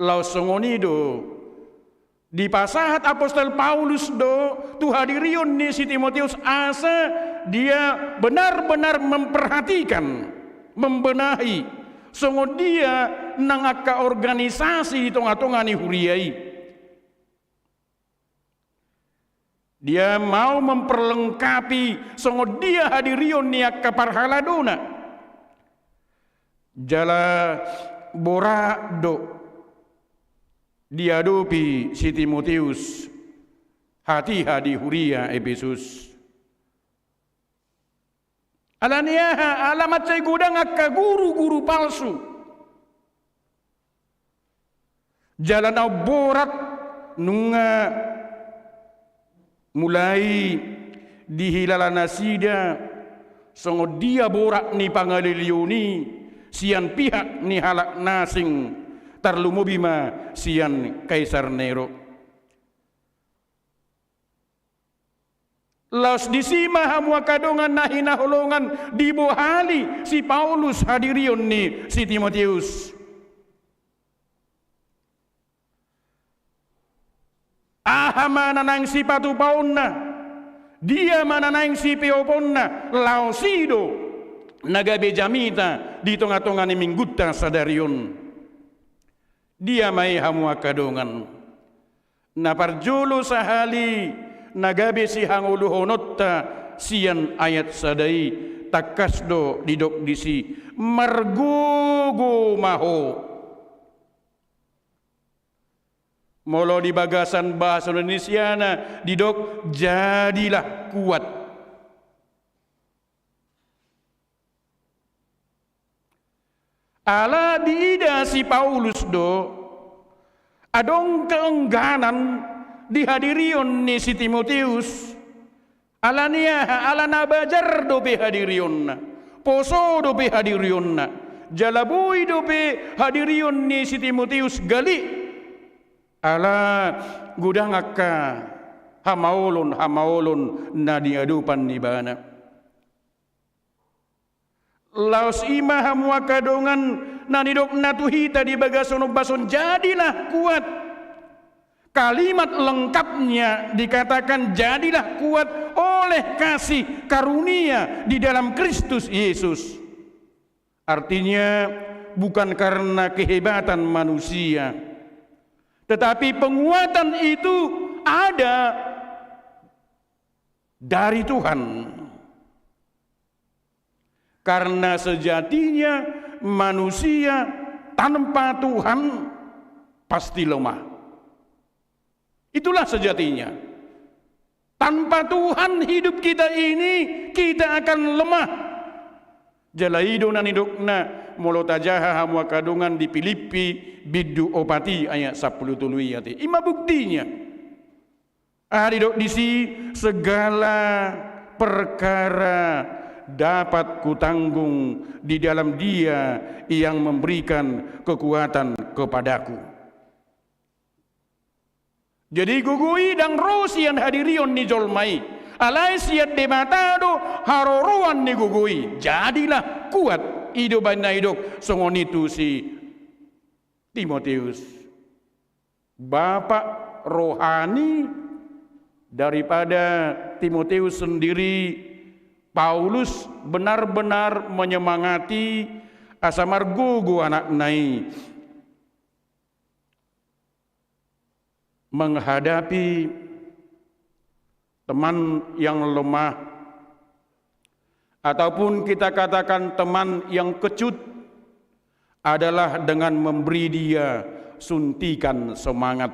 Laos songon i do dipasahat apostel Paulus do tu hadirion ni si Timoteus asa dia benar-benar memperhatikan, membenahi songon dia nang angka organisasi di tonga-tonga ni huria i. Dia mau memperlengkapi songon dia hadirion ni angka parhaladona. Jala borat do diadopi si Timoteus hatiha di huria Epesus. Ala ni aha? Ala mansai godang angka guru-guru palsu. Jala na umborat nunga mulai dihilala nasida songon dia borat ni pangaleleon i sian pihak ni halak na asing, tarlumobi ma sian Kaisar Nero. Laos disi ma hamu angka dongan na hinaholongan dibohali si Paulus hadirion ni si Timoteus. Aha ma na naeng sipatupaonna, dia ma na naeng sipeoponna, laos i do na gabe jamita di tonga-tonga ni minggunta sadari on. Dia ma i hamu angka dongan? Na parjolo sahali na gabe sihangoluhononta sian ayat sada i, tangkas do didok disi margogo ma ho. Molo di bagasan bahasa Indonesiana didok jadilah kuat. Ala diida si Paulus do Adong keengganan di hadirion ni si Timoteus. Ala ni aha? Ala na bajar dope hadirionna, poso dope hadirionna, jala boi dope hadirion ni si Timoteus gale. Ala godang angka hamaolon-hamaolon na niadopan ni ibana. Laos i ma hamu angka dongan na nidokna tu hita di bagasan ombas on, jadilah kuat. Kalimat lengkapnya dikatakan, jadilah kuat oleh kasih karunia di dalam Kristus Yesus. Artinya, bukan karena kehebatan manusia, tetapi penguatan itu ada dari Tuhan. Karena sejatinya manusia tanpa Tuhan pasti lemah. Itulah sejatinya. Tanpa Tuhan, hidup kita ini, kita akan lemah. Jala i do na nidokna, molo tajaha hamu angka dongan, di Pilippi bindu opat i ayat sampulu tolu i ate. I ma buktinya. Aha didok disi? Segala perkara dapat kutanggung di dalam Dia yang memberikan kekuatan kepadaku. Jadi gogo i ndang ro sian hadirion ni jolma i, alai sian Debata do haroroan ni gogo i. Jadilah kuat, i do baen na didok songon i tu si Timoteus. Bapak rohani daripada Timoteus sendiri, Paulus benar-benar menyemangati asa margogo anakna i menghadapi teman yang lemah, ataupun kita katakan teman yang kecut, adalah dengan memberi dia suntikan semangat.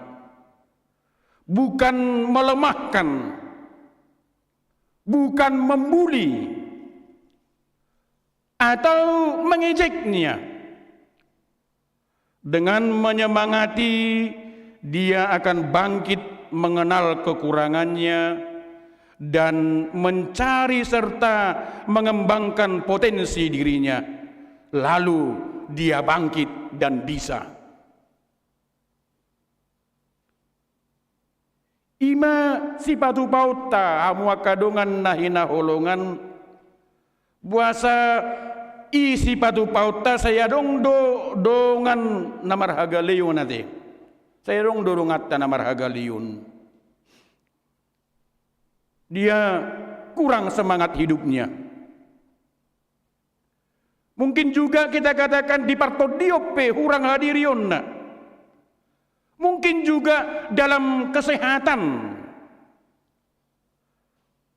Bukan melemahkan, bukan membuli, atau mengejeknya. Dengan menyemangati, dia akan bangkit mengenal kekurangannya dan mencari serta mengembangkan potensi dirinya. Lalu dia bangkit dan bisa. I ma sipatupaonta, hamu angka dongan na hinaholongan, boasa i sipatupaonta, sai adong do dongan na marhagaleon ate. Sai adong do donganta na marhagaleon. Dia kurang semangat hidupnya. Mungkin juga kita katakan di partondion pe hurang hadirionna. Mungkin juga dalam kesehatan,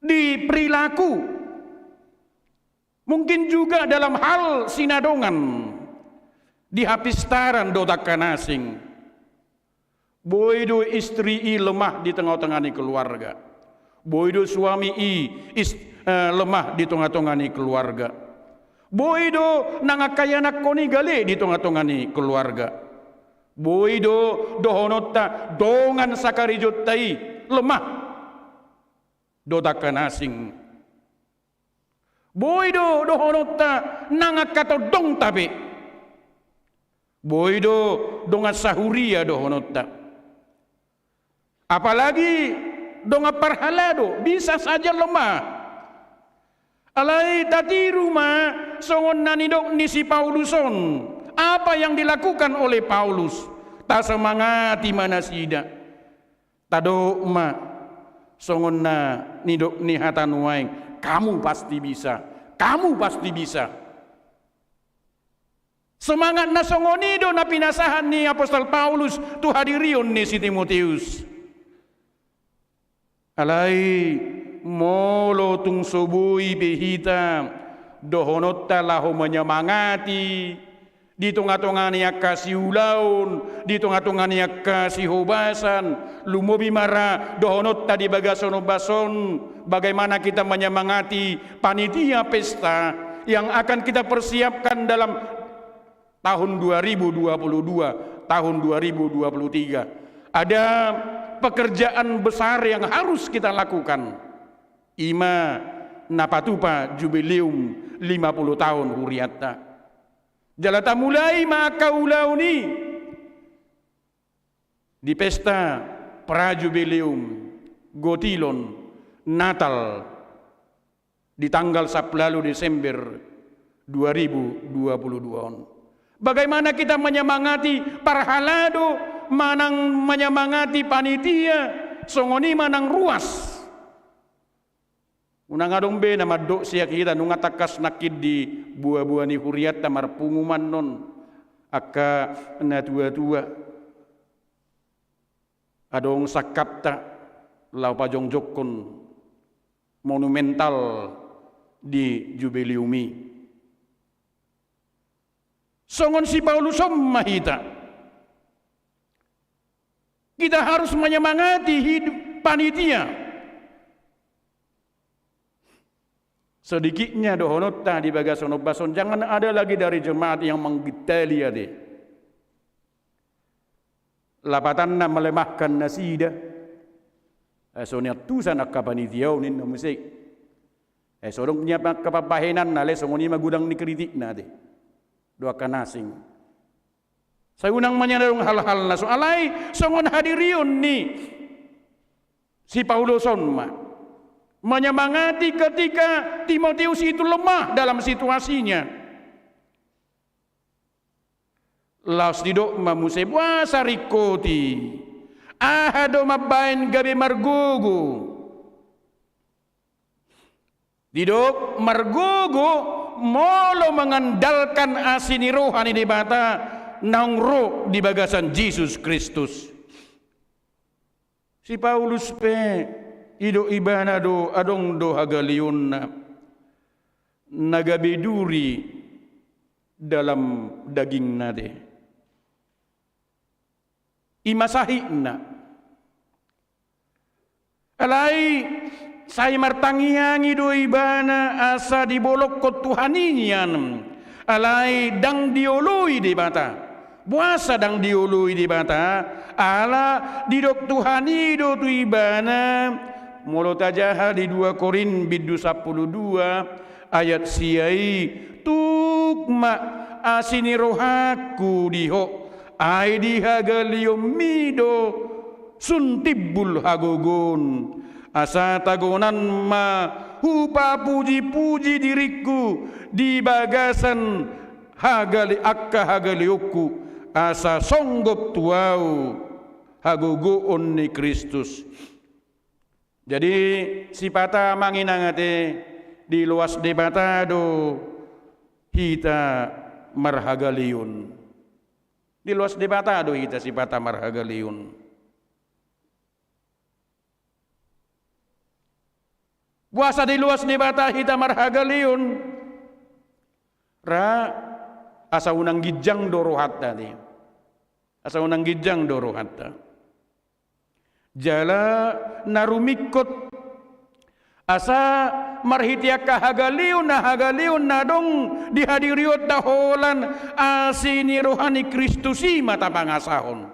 di perilaku, mungkin juga dalam hal sinadongan, di hapistaran dohot angka na asing. Boi do istri i lemah di tonga-tonga ni keluarga. Boi do suami i is-, eh, lemah di tonga-tonga ni keluarga. Boi do nang angka ianakhon i gale di tonga-tonga ni keluarga. Boi do dohononta dongan sakarejonta i lemah dohot angka na asing. Boi do dohononta nang angka tondongta pe. Boi do dongan sahuria dohononta. Apalagi dongan parhalado, bisa saja lemah. Alai tatiru ma songon na nidok ni si Paulus on. Apa yang dilakukan oleh Paulus? Tasemangati ma nasida. Tadok ma songon na nidok ni hata nuaeng, kamu pasti bisa, kamu pasti bisa. Semangat na songon i do na pinasahat ni apostel Paulus tu hadirion ni si Timoteus. Alai molo tung so boi pe hita dohononta laho menyemangati, di tonga-tonga ni angka siulaon, di tonga-tonga ni angka sihobasan, lumobi ma ra dohononta di bagasan ombas on, bagaimana kita menyemangati panitia pesta yang akan kita persiapkan dalam tahun dua ribu dua puluh dua, tahun dua ribu dua puluh tiga. Ada pekerjaan besar yang harus kita lakukan. Ima na patupa jubileum lima puluh tahun huriatta. Jala tamulai ma angka ulaon i di pesta prajubileum Gotilon Natal di tanggal sampulu ualu Desember dua ribu dua puluh dua on. Bagaimana kita menyemangati parhalado, manang menyemangati panitia, songon i manang ruas. Unang adong be na mandok sian hita, nunga tangkas nangkin di boaboa ni huriatta marpungu annon angka natuatua. Adong sangkapta laho pajongjongkon monumental di jubileum i. Songon si Paulus on ma hita. Kita harus menyemangati hidup panitia. Sedikitnya dohononta di bagasan ombas on, jangan ada lagi dari jemaat yang menggitali ate. Lapatanna melemahkan nasida. Eh, so niantusan angka panitia on ninna muse. Eh, so adong nian angka pambahenanna, alai songon i ma godang ni kritikna ate. Do angka na asing. Sai unang manyadong hal-hal na so alai songon hadirion ni si Paulus on ma. Menyemangati ketika Timotius itu lemah dalam situasinya. Laos didok ma muse, boasa ringkot i? Aha do mambahen gabe margogo? Didok margogo molo mengandalkan asi ni roha ni Debata naung ro di bagasan Jesus Kristus. Si Paulus pe didok ibana do adong do hagaleonna na gabe duri dalam dagingna ate. Ima sahitna. Alai sai martangiangi do ibana asa dibolongkon Tuhan i nian. Alai ndang dioloi Debata. Boasa ndang dioloi Debata? Ala didok Tuhan i do tu ibana. Molo tajaha di dua Korint bindu sampulu dua ayat sia i, tuk ma asi ni rohangku di ho, ai di hagaleonmi do sun timbul hagogoon. Asa tagonan ma hupapujipuji diringku di bagasan hagale, angka hagaleonku, asa songgop tu ahu hagogoon ni Kristus. Jadi sipata manginang ate, diloas Debata do hita marhagaleon. Diloas Debata do hita sipata marhagaleon. Boasa diloas Debata hita marhagaleon? Ra asa unang ginjang do rohanta ate. Asa unang ginjang do rohanta. Jala na rumingkot asa marhite angka hagaleon, na hagaleon na adong di hadirionta holan asi ni roha ni Kristus i ma tapangasahon.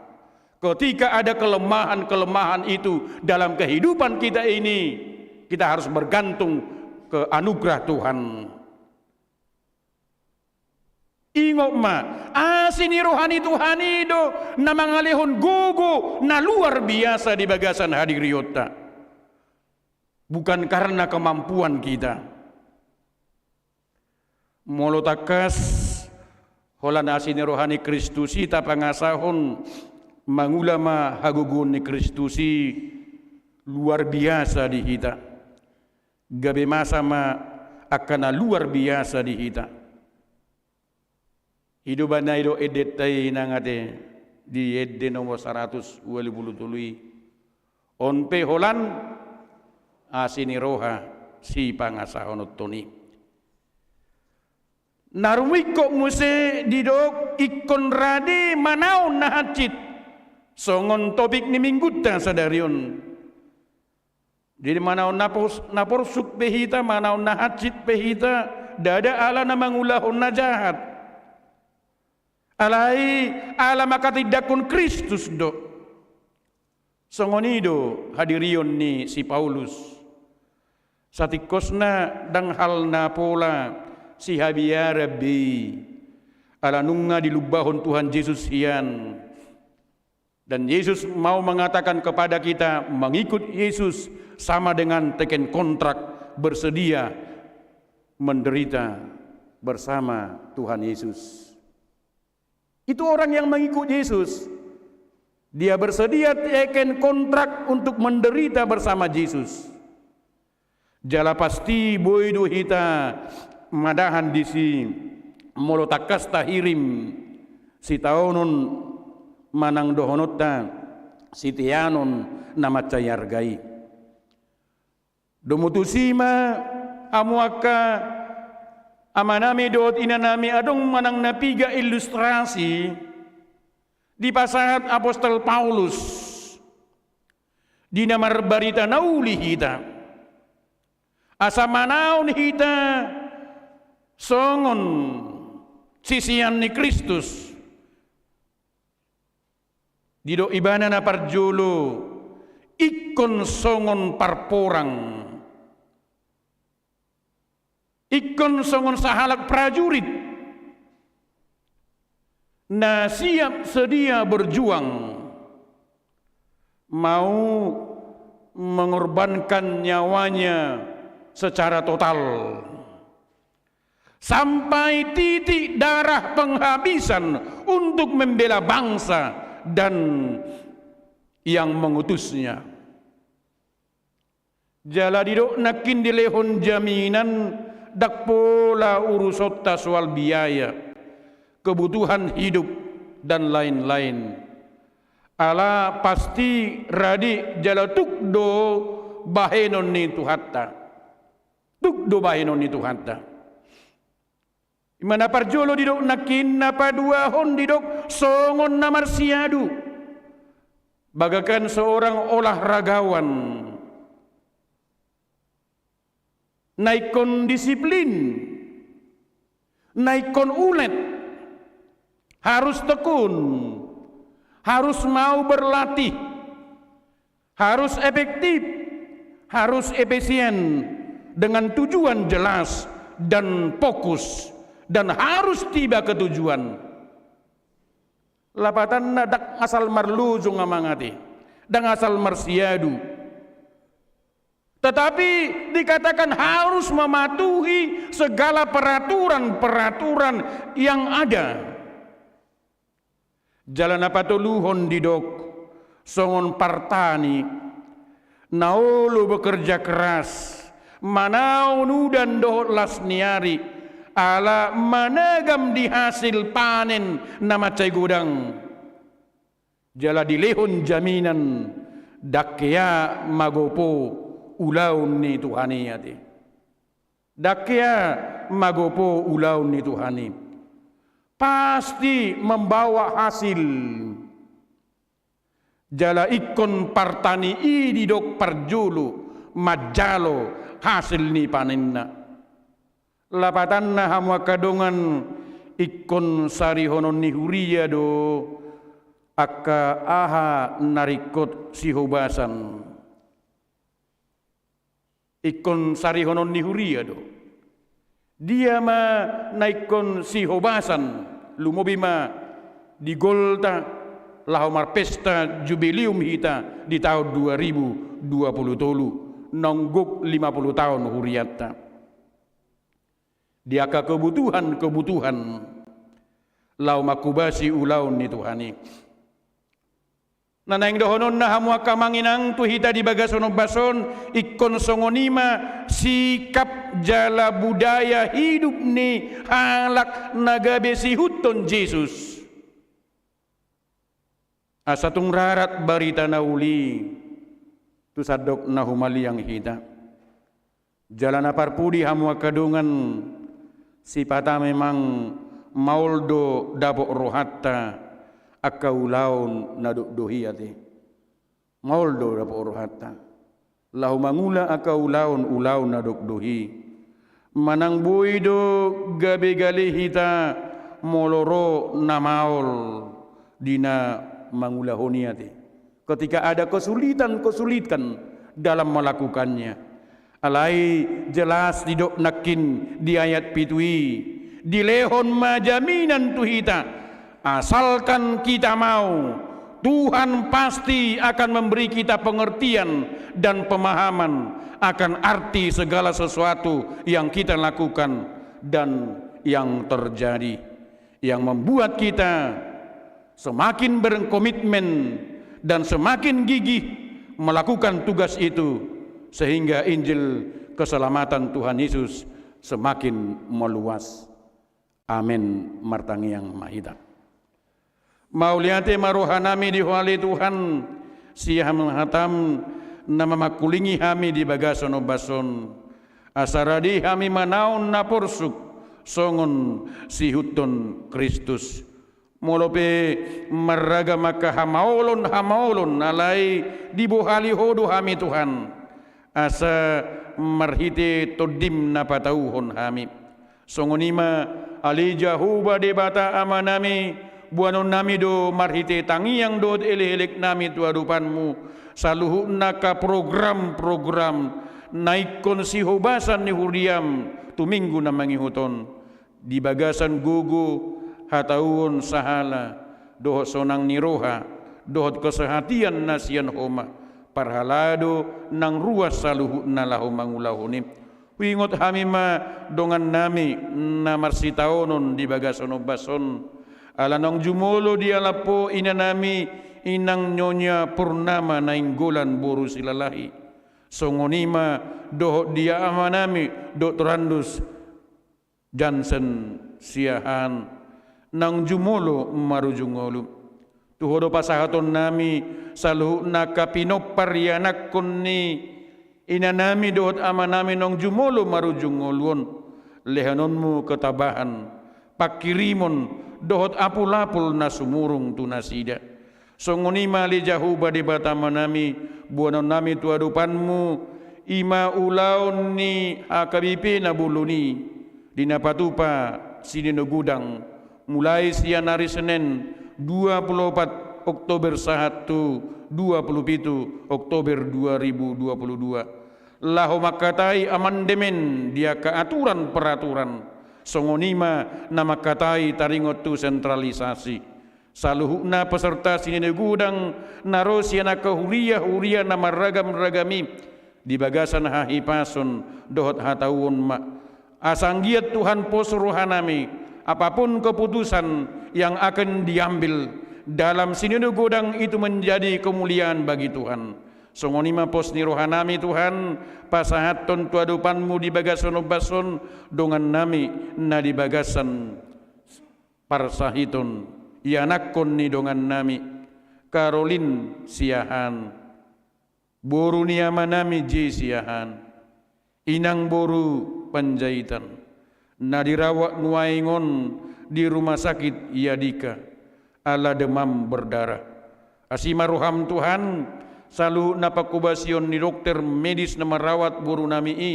Ketika ada kelemahan-kelemahan itu dalam kehidupan kita ini, kita harus bergantung ke anugerah Tuhan. Ingot ma, asi ni roha ni Tuhan i do na mangalehon gogo na luar biasa di bagasan hadirionta. Bukan karena kemampuan kita. Molo tangkas holan asi ni roha ni Kristus i tapangasahon, mangula ma hagogoon ni Kristus i luar biasa di hita. Gabe masa ma angka na luar biasa di hita. I do umbahen na didok endenta i nang ate di ende nomor saratus ualu pulu tolu i. On pe holan asi ni roha sipangasahononton i. Na rumingkot muse didok ingkon rade manaon na hansit. Songon topik ni minggunta sadari on. Jadi manaon na pos-, na porsuk pe hita, manaon na hansit pe hita, ndada ala na mangulahon na jahat. Alai ala manghatindanghon Kristus do. Songon i do hadirion ni si Paulus. Satingkosna ndang hal na pola sihabiaran be i. Ala nunga dilumbahon Tuhan Jesus hian. Dan Yesus mau mengatakan kepada kita, mengikut Yesus sama dengan teken kontrak bersedia menderita bersama Tuhan Yesus. Itu orang yang mengikut Yesus. Dia bersedia teken kontrak untuk menderita bersama Yesus. Jala pasti boi do hita madahan disi molo tangkas tahirim sitaonon manang dohononta siteanon na mansai arga i. Domu tusi ma hamu angka amanami dohot inanami adong manang na piga ilustrasi dipasahat apostel Paulus di na marbarita na uli hita. Asa manaon hita songon sisean ni Kristus. Didok ibana na parjolo, ingkon songon parporang. Ingkon songon sahalak prajurit na siap sedia berjuang, mau mengorbankan nyawanya secara total sampai titik darah penghabisan untuk membela bangsa dan yang mengutusnya. Jala didok nangkin dilehon jaminan, ndang pola urusonta soal biaya, kebutuhan hidup, dan lain-lain. Ala pasti rade jala tuk do bahenon ni Tuhanta. Tuk do bahenon ni Tuhanta. Ima na parjolo didok nangkin, na paduahon didok songon na marsiadu. Bagaikan seorang olahragawan. Na ingkon disiplin. Na ingkon ulet. Harus tekun. Harus mau berlatih. Harus efektif, harus efisien, dengan tujuan jelas dan fokus, dan harus tiba ke tujuan. Lapatanna ndang asal marlojong amang ate, ndang asal marsiadu. Tetapi dikatakan harus mematuhi segala peraturan-peraturan yang ada. Jala na patoluhon didok, songon partani, na olo bekerja keras, manaon udan dohot las ni ari, ala managam di hasil panen na mansai godang. Jala dilehon jaminan, ndang hea magopo ulaon ni Tuhan i ate. Ndang hea magopo ulaon ni Tuhan i. Pasti membawa hasil. Jala ingkon partani i didok parjolo manjalo hasil ni panenna. Lapatanna hamu angka dongan, ingkon sarihonon ni huria do angka aha na ringkot sihobasan. Ingkon sarihonon ni huria do. Dia ma na ingkon sihobasan, lumobi ma di goalta laho marpesta jubileum hita di taon dua ribu dua puluh tolu, naung gok lima puluh taon hurianta. Di angka kebutuhan-kebutuhan laho manghobasi ulaon ni Tuhan i. Na naeng dohononna hamu angka amang inang tu hita di bagasan ombas on, ingkon songon i ma sikap jala budaya hidup ni halak na gabe siihuthon Jesus. Asa tung rarat barita na uli tu sandok na humaliang hita. Jala na parpudi hamu angka dongan, sipata memang maol do dapot rohanta angka ulaon na dokdok i ate. Maol do dapot rohanta laho mangula angka ulaon, ulaon na dokdok i. Manang boi do gabe gale hita molo ro na maol di na mangulahon i ate. Ketika ada kesulitan-kesulitan dalam melakukannya. Alai jelas didok nangkin di ayat pitu i, dilehon ma jaminan tu hita, asalkan kita mau, Tuhan pasti akan memberi kita pengertian dan pemahaman akan arti segala sesuatu yang kita lakukan dan yang terjadi, yang membuat kita semakin berkomitmen dan semakin gigih melakukan tugas itu, sehingga Injil keselamatan Tuhan Yesus semakin meluas. Amen. Martangiang ma hita. Mauliate ma rohanami di Ho ale Tuhan, sian hatam na mamangkulingi hami di bagasan ombas on. Asa rade hami manaon na porsuk songon siihuthon Kristus. Molo pe marragam angka hamaolon-hamaolon, alai dibohali Ho do hami Tuhan, asa marhite Tondim na patauhon hami. Songon i ma, ale Jahowa Debata Amanami, boanonnami do marhite tangiang dohot elek-eleknami tu adopanMu, saluhutna angka program-program na ingkon sihobasan ni huriaM tu minggu na mangihut on. Di bagasan gogo, hatauon sahala, dohot sonang ni roha, dohot kesehatian na sian Ho ma, parhalado nang ruas saluhutna laho mangulahon i. Huingot hami ma dongannami na marsitaonon di bagasan ombas on. Ala naung jumolo dialap Ho inanami, inang Nyonya Purnama Nainggolan boru Silalahi. Songon i ma dohot di amanami Doktorandus Jansen Siahaan, naung jumolo marujung ngolu. Tu Ho do pasahatonnami saluhutna angka pinompar ianakhon ni inanami dohot amanami naung jumolo marujung ngolu on. LehononMu ketabahan, pangkirimon dohot apul-apul na sumurung tu nasida. Songon i ma ale Jahowa Debata Amanami, boanonnami tu adopanMu, i ma ulaon ni H K B P na bolon i, di na patupa Sinode Godang, mulai sian ari Senen dua puluh opat Oktober sahat tu dua puluh pitu Oktober dua ribu dua puluh dua. Laho mangkatai amandemen di angka aturan-peraturan, songon i ma na mangkatai taringot tu sentralisasi. Saluhutna peserta Sinode Godang na ro sian angka huria-huria na marragam-ragam i, di bagasan hahipason dohot hatauon ma. Asa anggiat Tuhan pos rohanami, apapun keputusan yang akan diambil dalam Sinode Godang itu menjadi kemuliaan bagi Tuhan. Songon i ma pos ni rohanami Tuhan, pasahathon tu adopanMu di bagasan ombas on dongannami na di bagasan parsahiton, ianakhon ni dongannami, Karolin Siahaan, boru ni amanami J Siahaan, inang boru Panjaitan, na dirawat nuaeng on di rumah sakit Yadika, ala demam berdarah. Asi ma rohaM Tuhan, saluhutna pangkobasion ni dokter medis na marawat borunami i,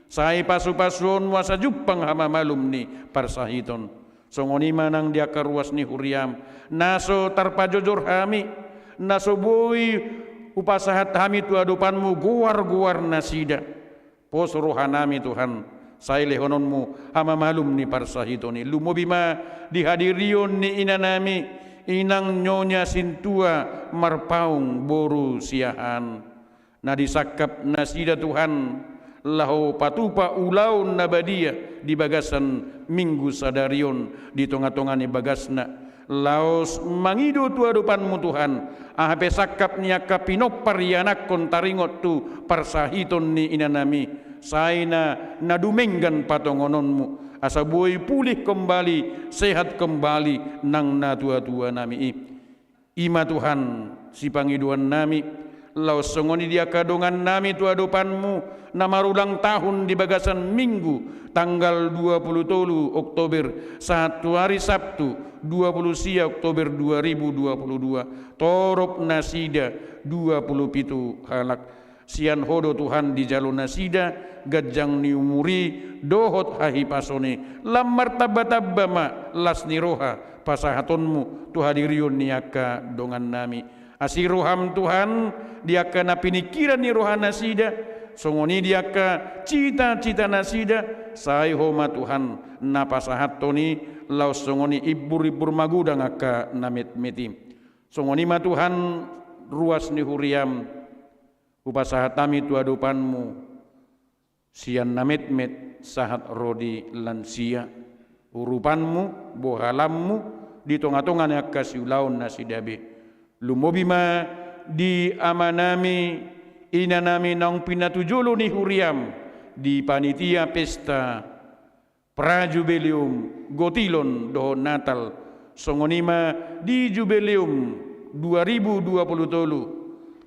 sai pasu-pasuonMu asa jumpang hamamalum ni parsahiton. Songon i ma nang di angka ruas ni huriaM, na so tarpajojor hami, na so boi hupasahat hami tu adopanMu goar-goar nasida. Pos rohanami Tuhan, sai lehononMu hamamalum ni parsahiton i. Lumobi ma di hadirion ni inanami, inang Nyonya Sintua Marpaung boru Siahaan. Na disangkap nasida Tuhan, laho patupa ulaon na badia di bagasan minggu sadari on di tonga-tonga ni bagasna. Laos mangido tu adopanMu Tuhan, aha pe sangkap ni angka pinompar ianakhon taringot tu parsahiton ni inanami, sai na, na dumenggan patongononMu, asa boi pulih kembali, sehat kembali nang natua-tuanami i. I ma Tuhan, sipangidoannami, laos songon i di angka dongannami tu adopanMu, na marulang tahun di bagasan minggu, tanggal dua puluh tolu Oktober, sahat tu ari Sabtu, dua puluh sia Oktober dua ribu dua puluh dua, torop nasida dua puluh pitu halak. Sian Ho do Tuhan dijalo nasida ganjang ni umur i dohot hahipason i. Lam martamba-tamba ma las ni roha pasahatonmu tu hadirion ni angka dongannami. Asi roham Tuhan di angka na piningkiran ni rohanasida, songon i di angka cita-cita nasida, sai Ho ma Tuhan na pasahathon i, laos songon i imbur-imbur magodang angka na metmet i. Songon i ma Tuhan ruas ni huriam, hupasahat hami tu adopanmu, sian na metmet sahat ro di lansia, urupanmu, bohalanmu, di tonga-tonga ni angka siulaonnasida be. Lumobi ma di amanami, inanami naung pinatujolo ni huriam, di panitia pesta, Prajubileum, Gotilon dohot Natal, songon i ma di Jubileum dua ribu dua puluh tolu,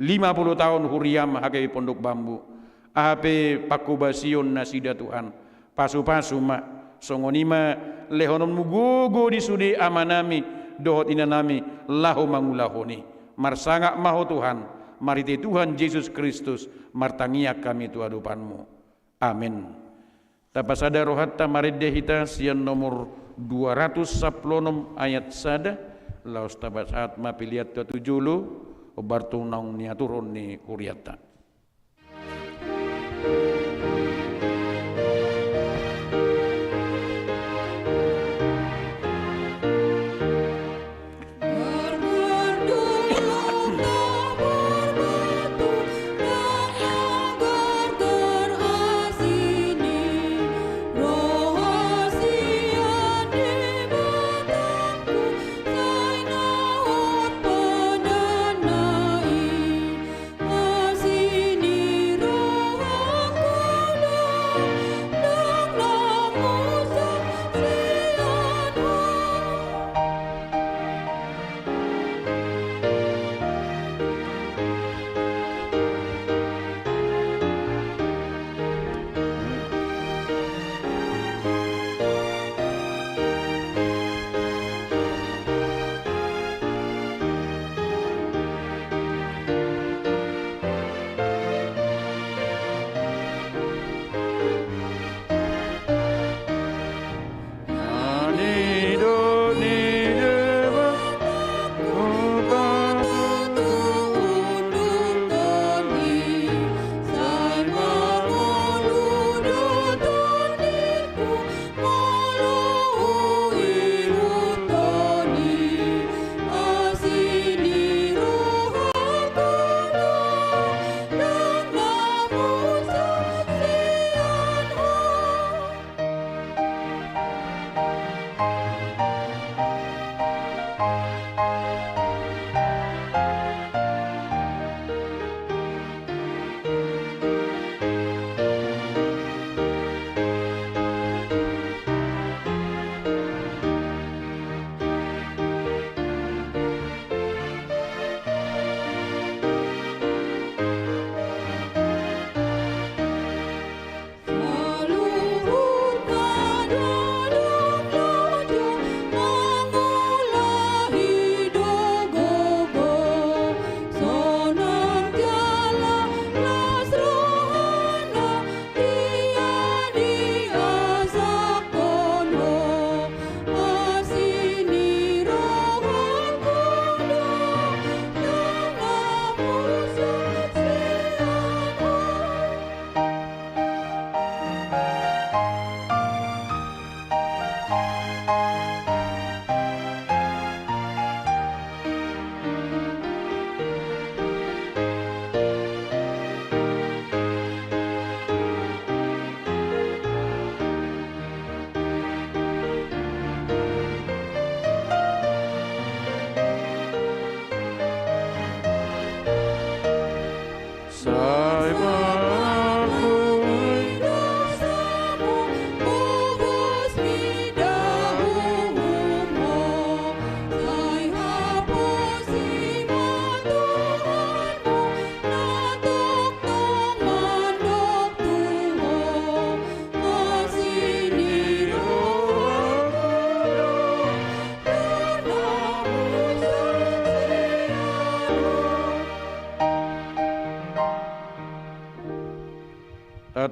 lima puluh taon huriam H K B Pondok Bambu. Aha pe pangkobasionnasida Tuhan, pasu-pasu ma, songon i ma lehononmu gogo di sude amanami dohot inanami laho mangulahon i. Marsangap ma Ho Tuhan, marhite Tuhan Jesus Kristus martangiang hami tu adopanmu. Amen. Tapasada rohanta marende hita sian nomor dua ratus sampulu onom ayat sada, laos tapasahat ma pelean tu jolo, hombar tu naung niaturhon ni hurianta.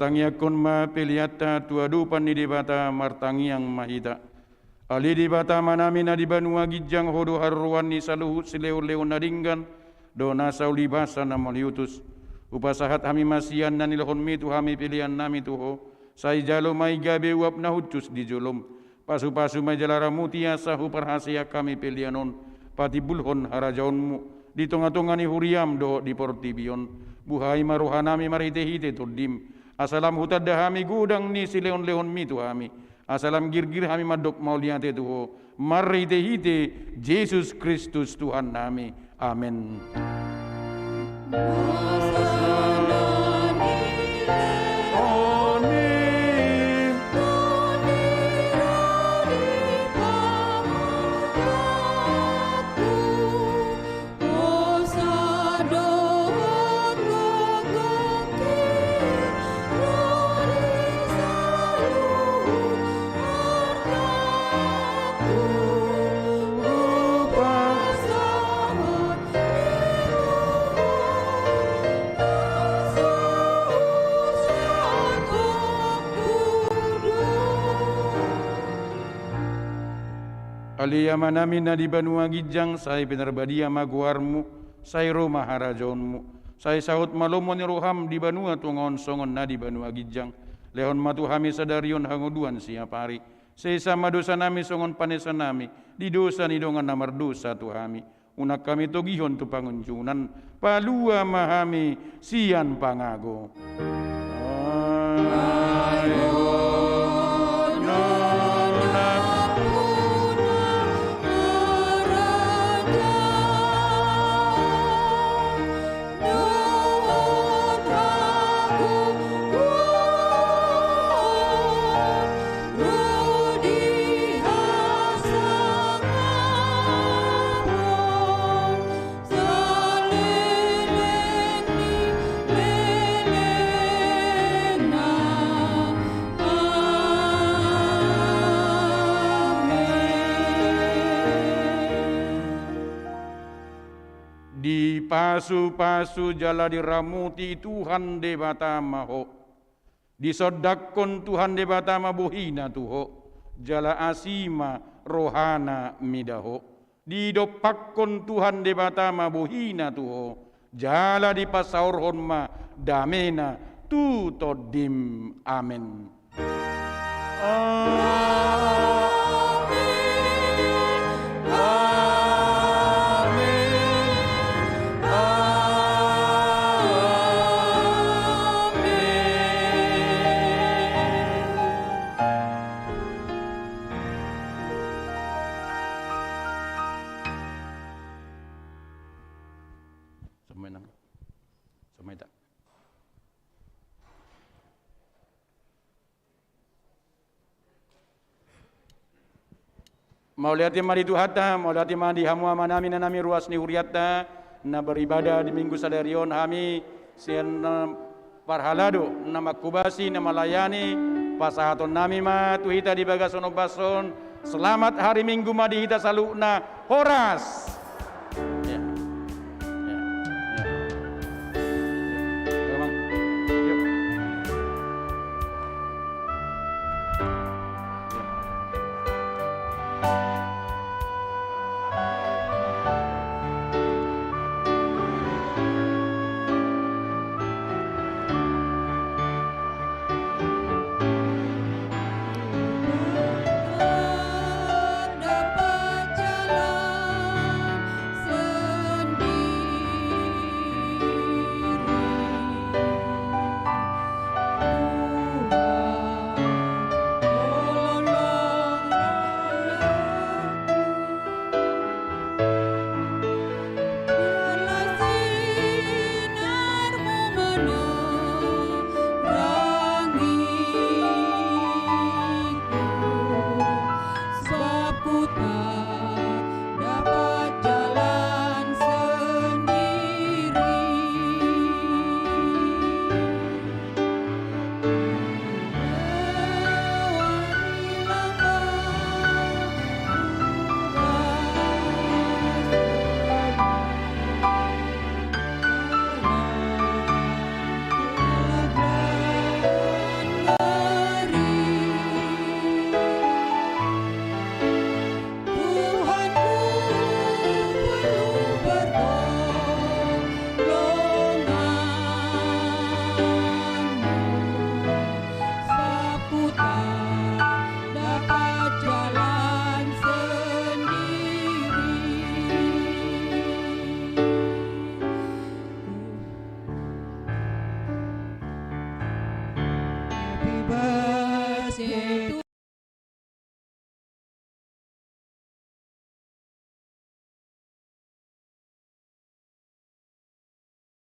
Tangiangkon ma peleanta tu adopan ni Debata, martangiang ma hita. Ale Debata Amanami na di banua ginjang, Ho do haroroan ni saluhut silehonlehon na denggan dohot nasa ulibasa na mauliutus. Hupasahat hami ma sian na nilehonMi tu hami peleannami tu Ho. Sai jalo ma i gabe uap na hushus di jolom. Pasupasu ma i jala ramuti asa huparhaseang hami pelean on patimbulhon harajaonMu di tongatonga ni huriaM dohot di portibi on. Buhai ma rohanami marhitehite TondiM, asa lam hutanda hami godang ni silehonlehonMi tu hami, asa lam girgir hami mandok mauliate tu Ho marhitehite Jesus Kristus Tuhannami. Amen. Ale Amanami na di banua ginjang, sai pinarbadia ma goarMu, sai ro ma harajaonMu, sai saut ma lomo ni rohaM di banua tonga on songon na di banua ginjang. Lehon ma tu hami sadari on hangoluan siapari. Sesa ma dosanami songon panesanami di dosa ni dongan na mardosa tu hami. Unang hami togihon tu pangunjunan, palua ma hami sian pangago. Dipasupasu jala diramuti Tuhan Debata ma ho. Disondangkon Tuhan Debata ma bohina tu ho, jala asi ma rohana mida ho. Didompakkon Tuhan Debata ma bohina tu ho, jala dipasaorhon ma damena tu tondim. Amen. Amen. Amen. Amen. Samai nang. Samai tak. Mauliate ma di Tuhanta, mauliate ma di hamu amanami, inanami, ruas ni hurianta na beribadah di Minggu sadari on. Hami sian, eh, parhalado na manghobasi, na malayani, pasahatonnami ma tu hita di bagasan ombas on. Selamat hari Minggu ma di hita saluhutna. Horas.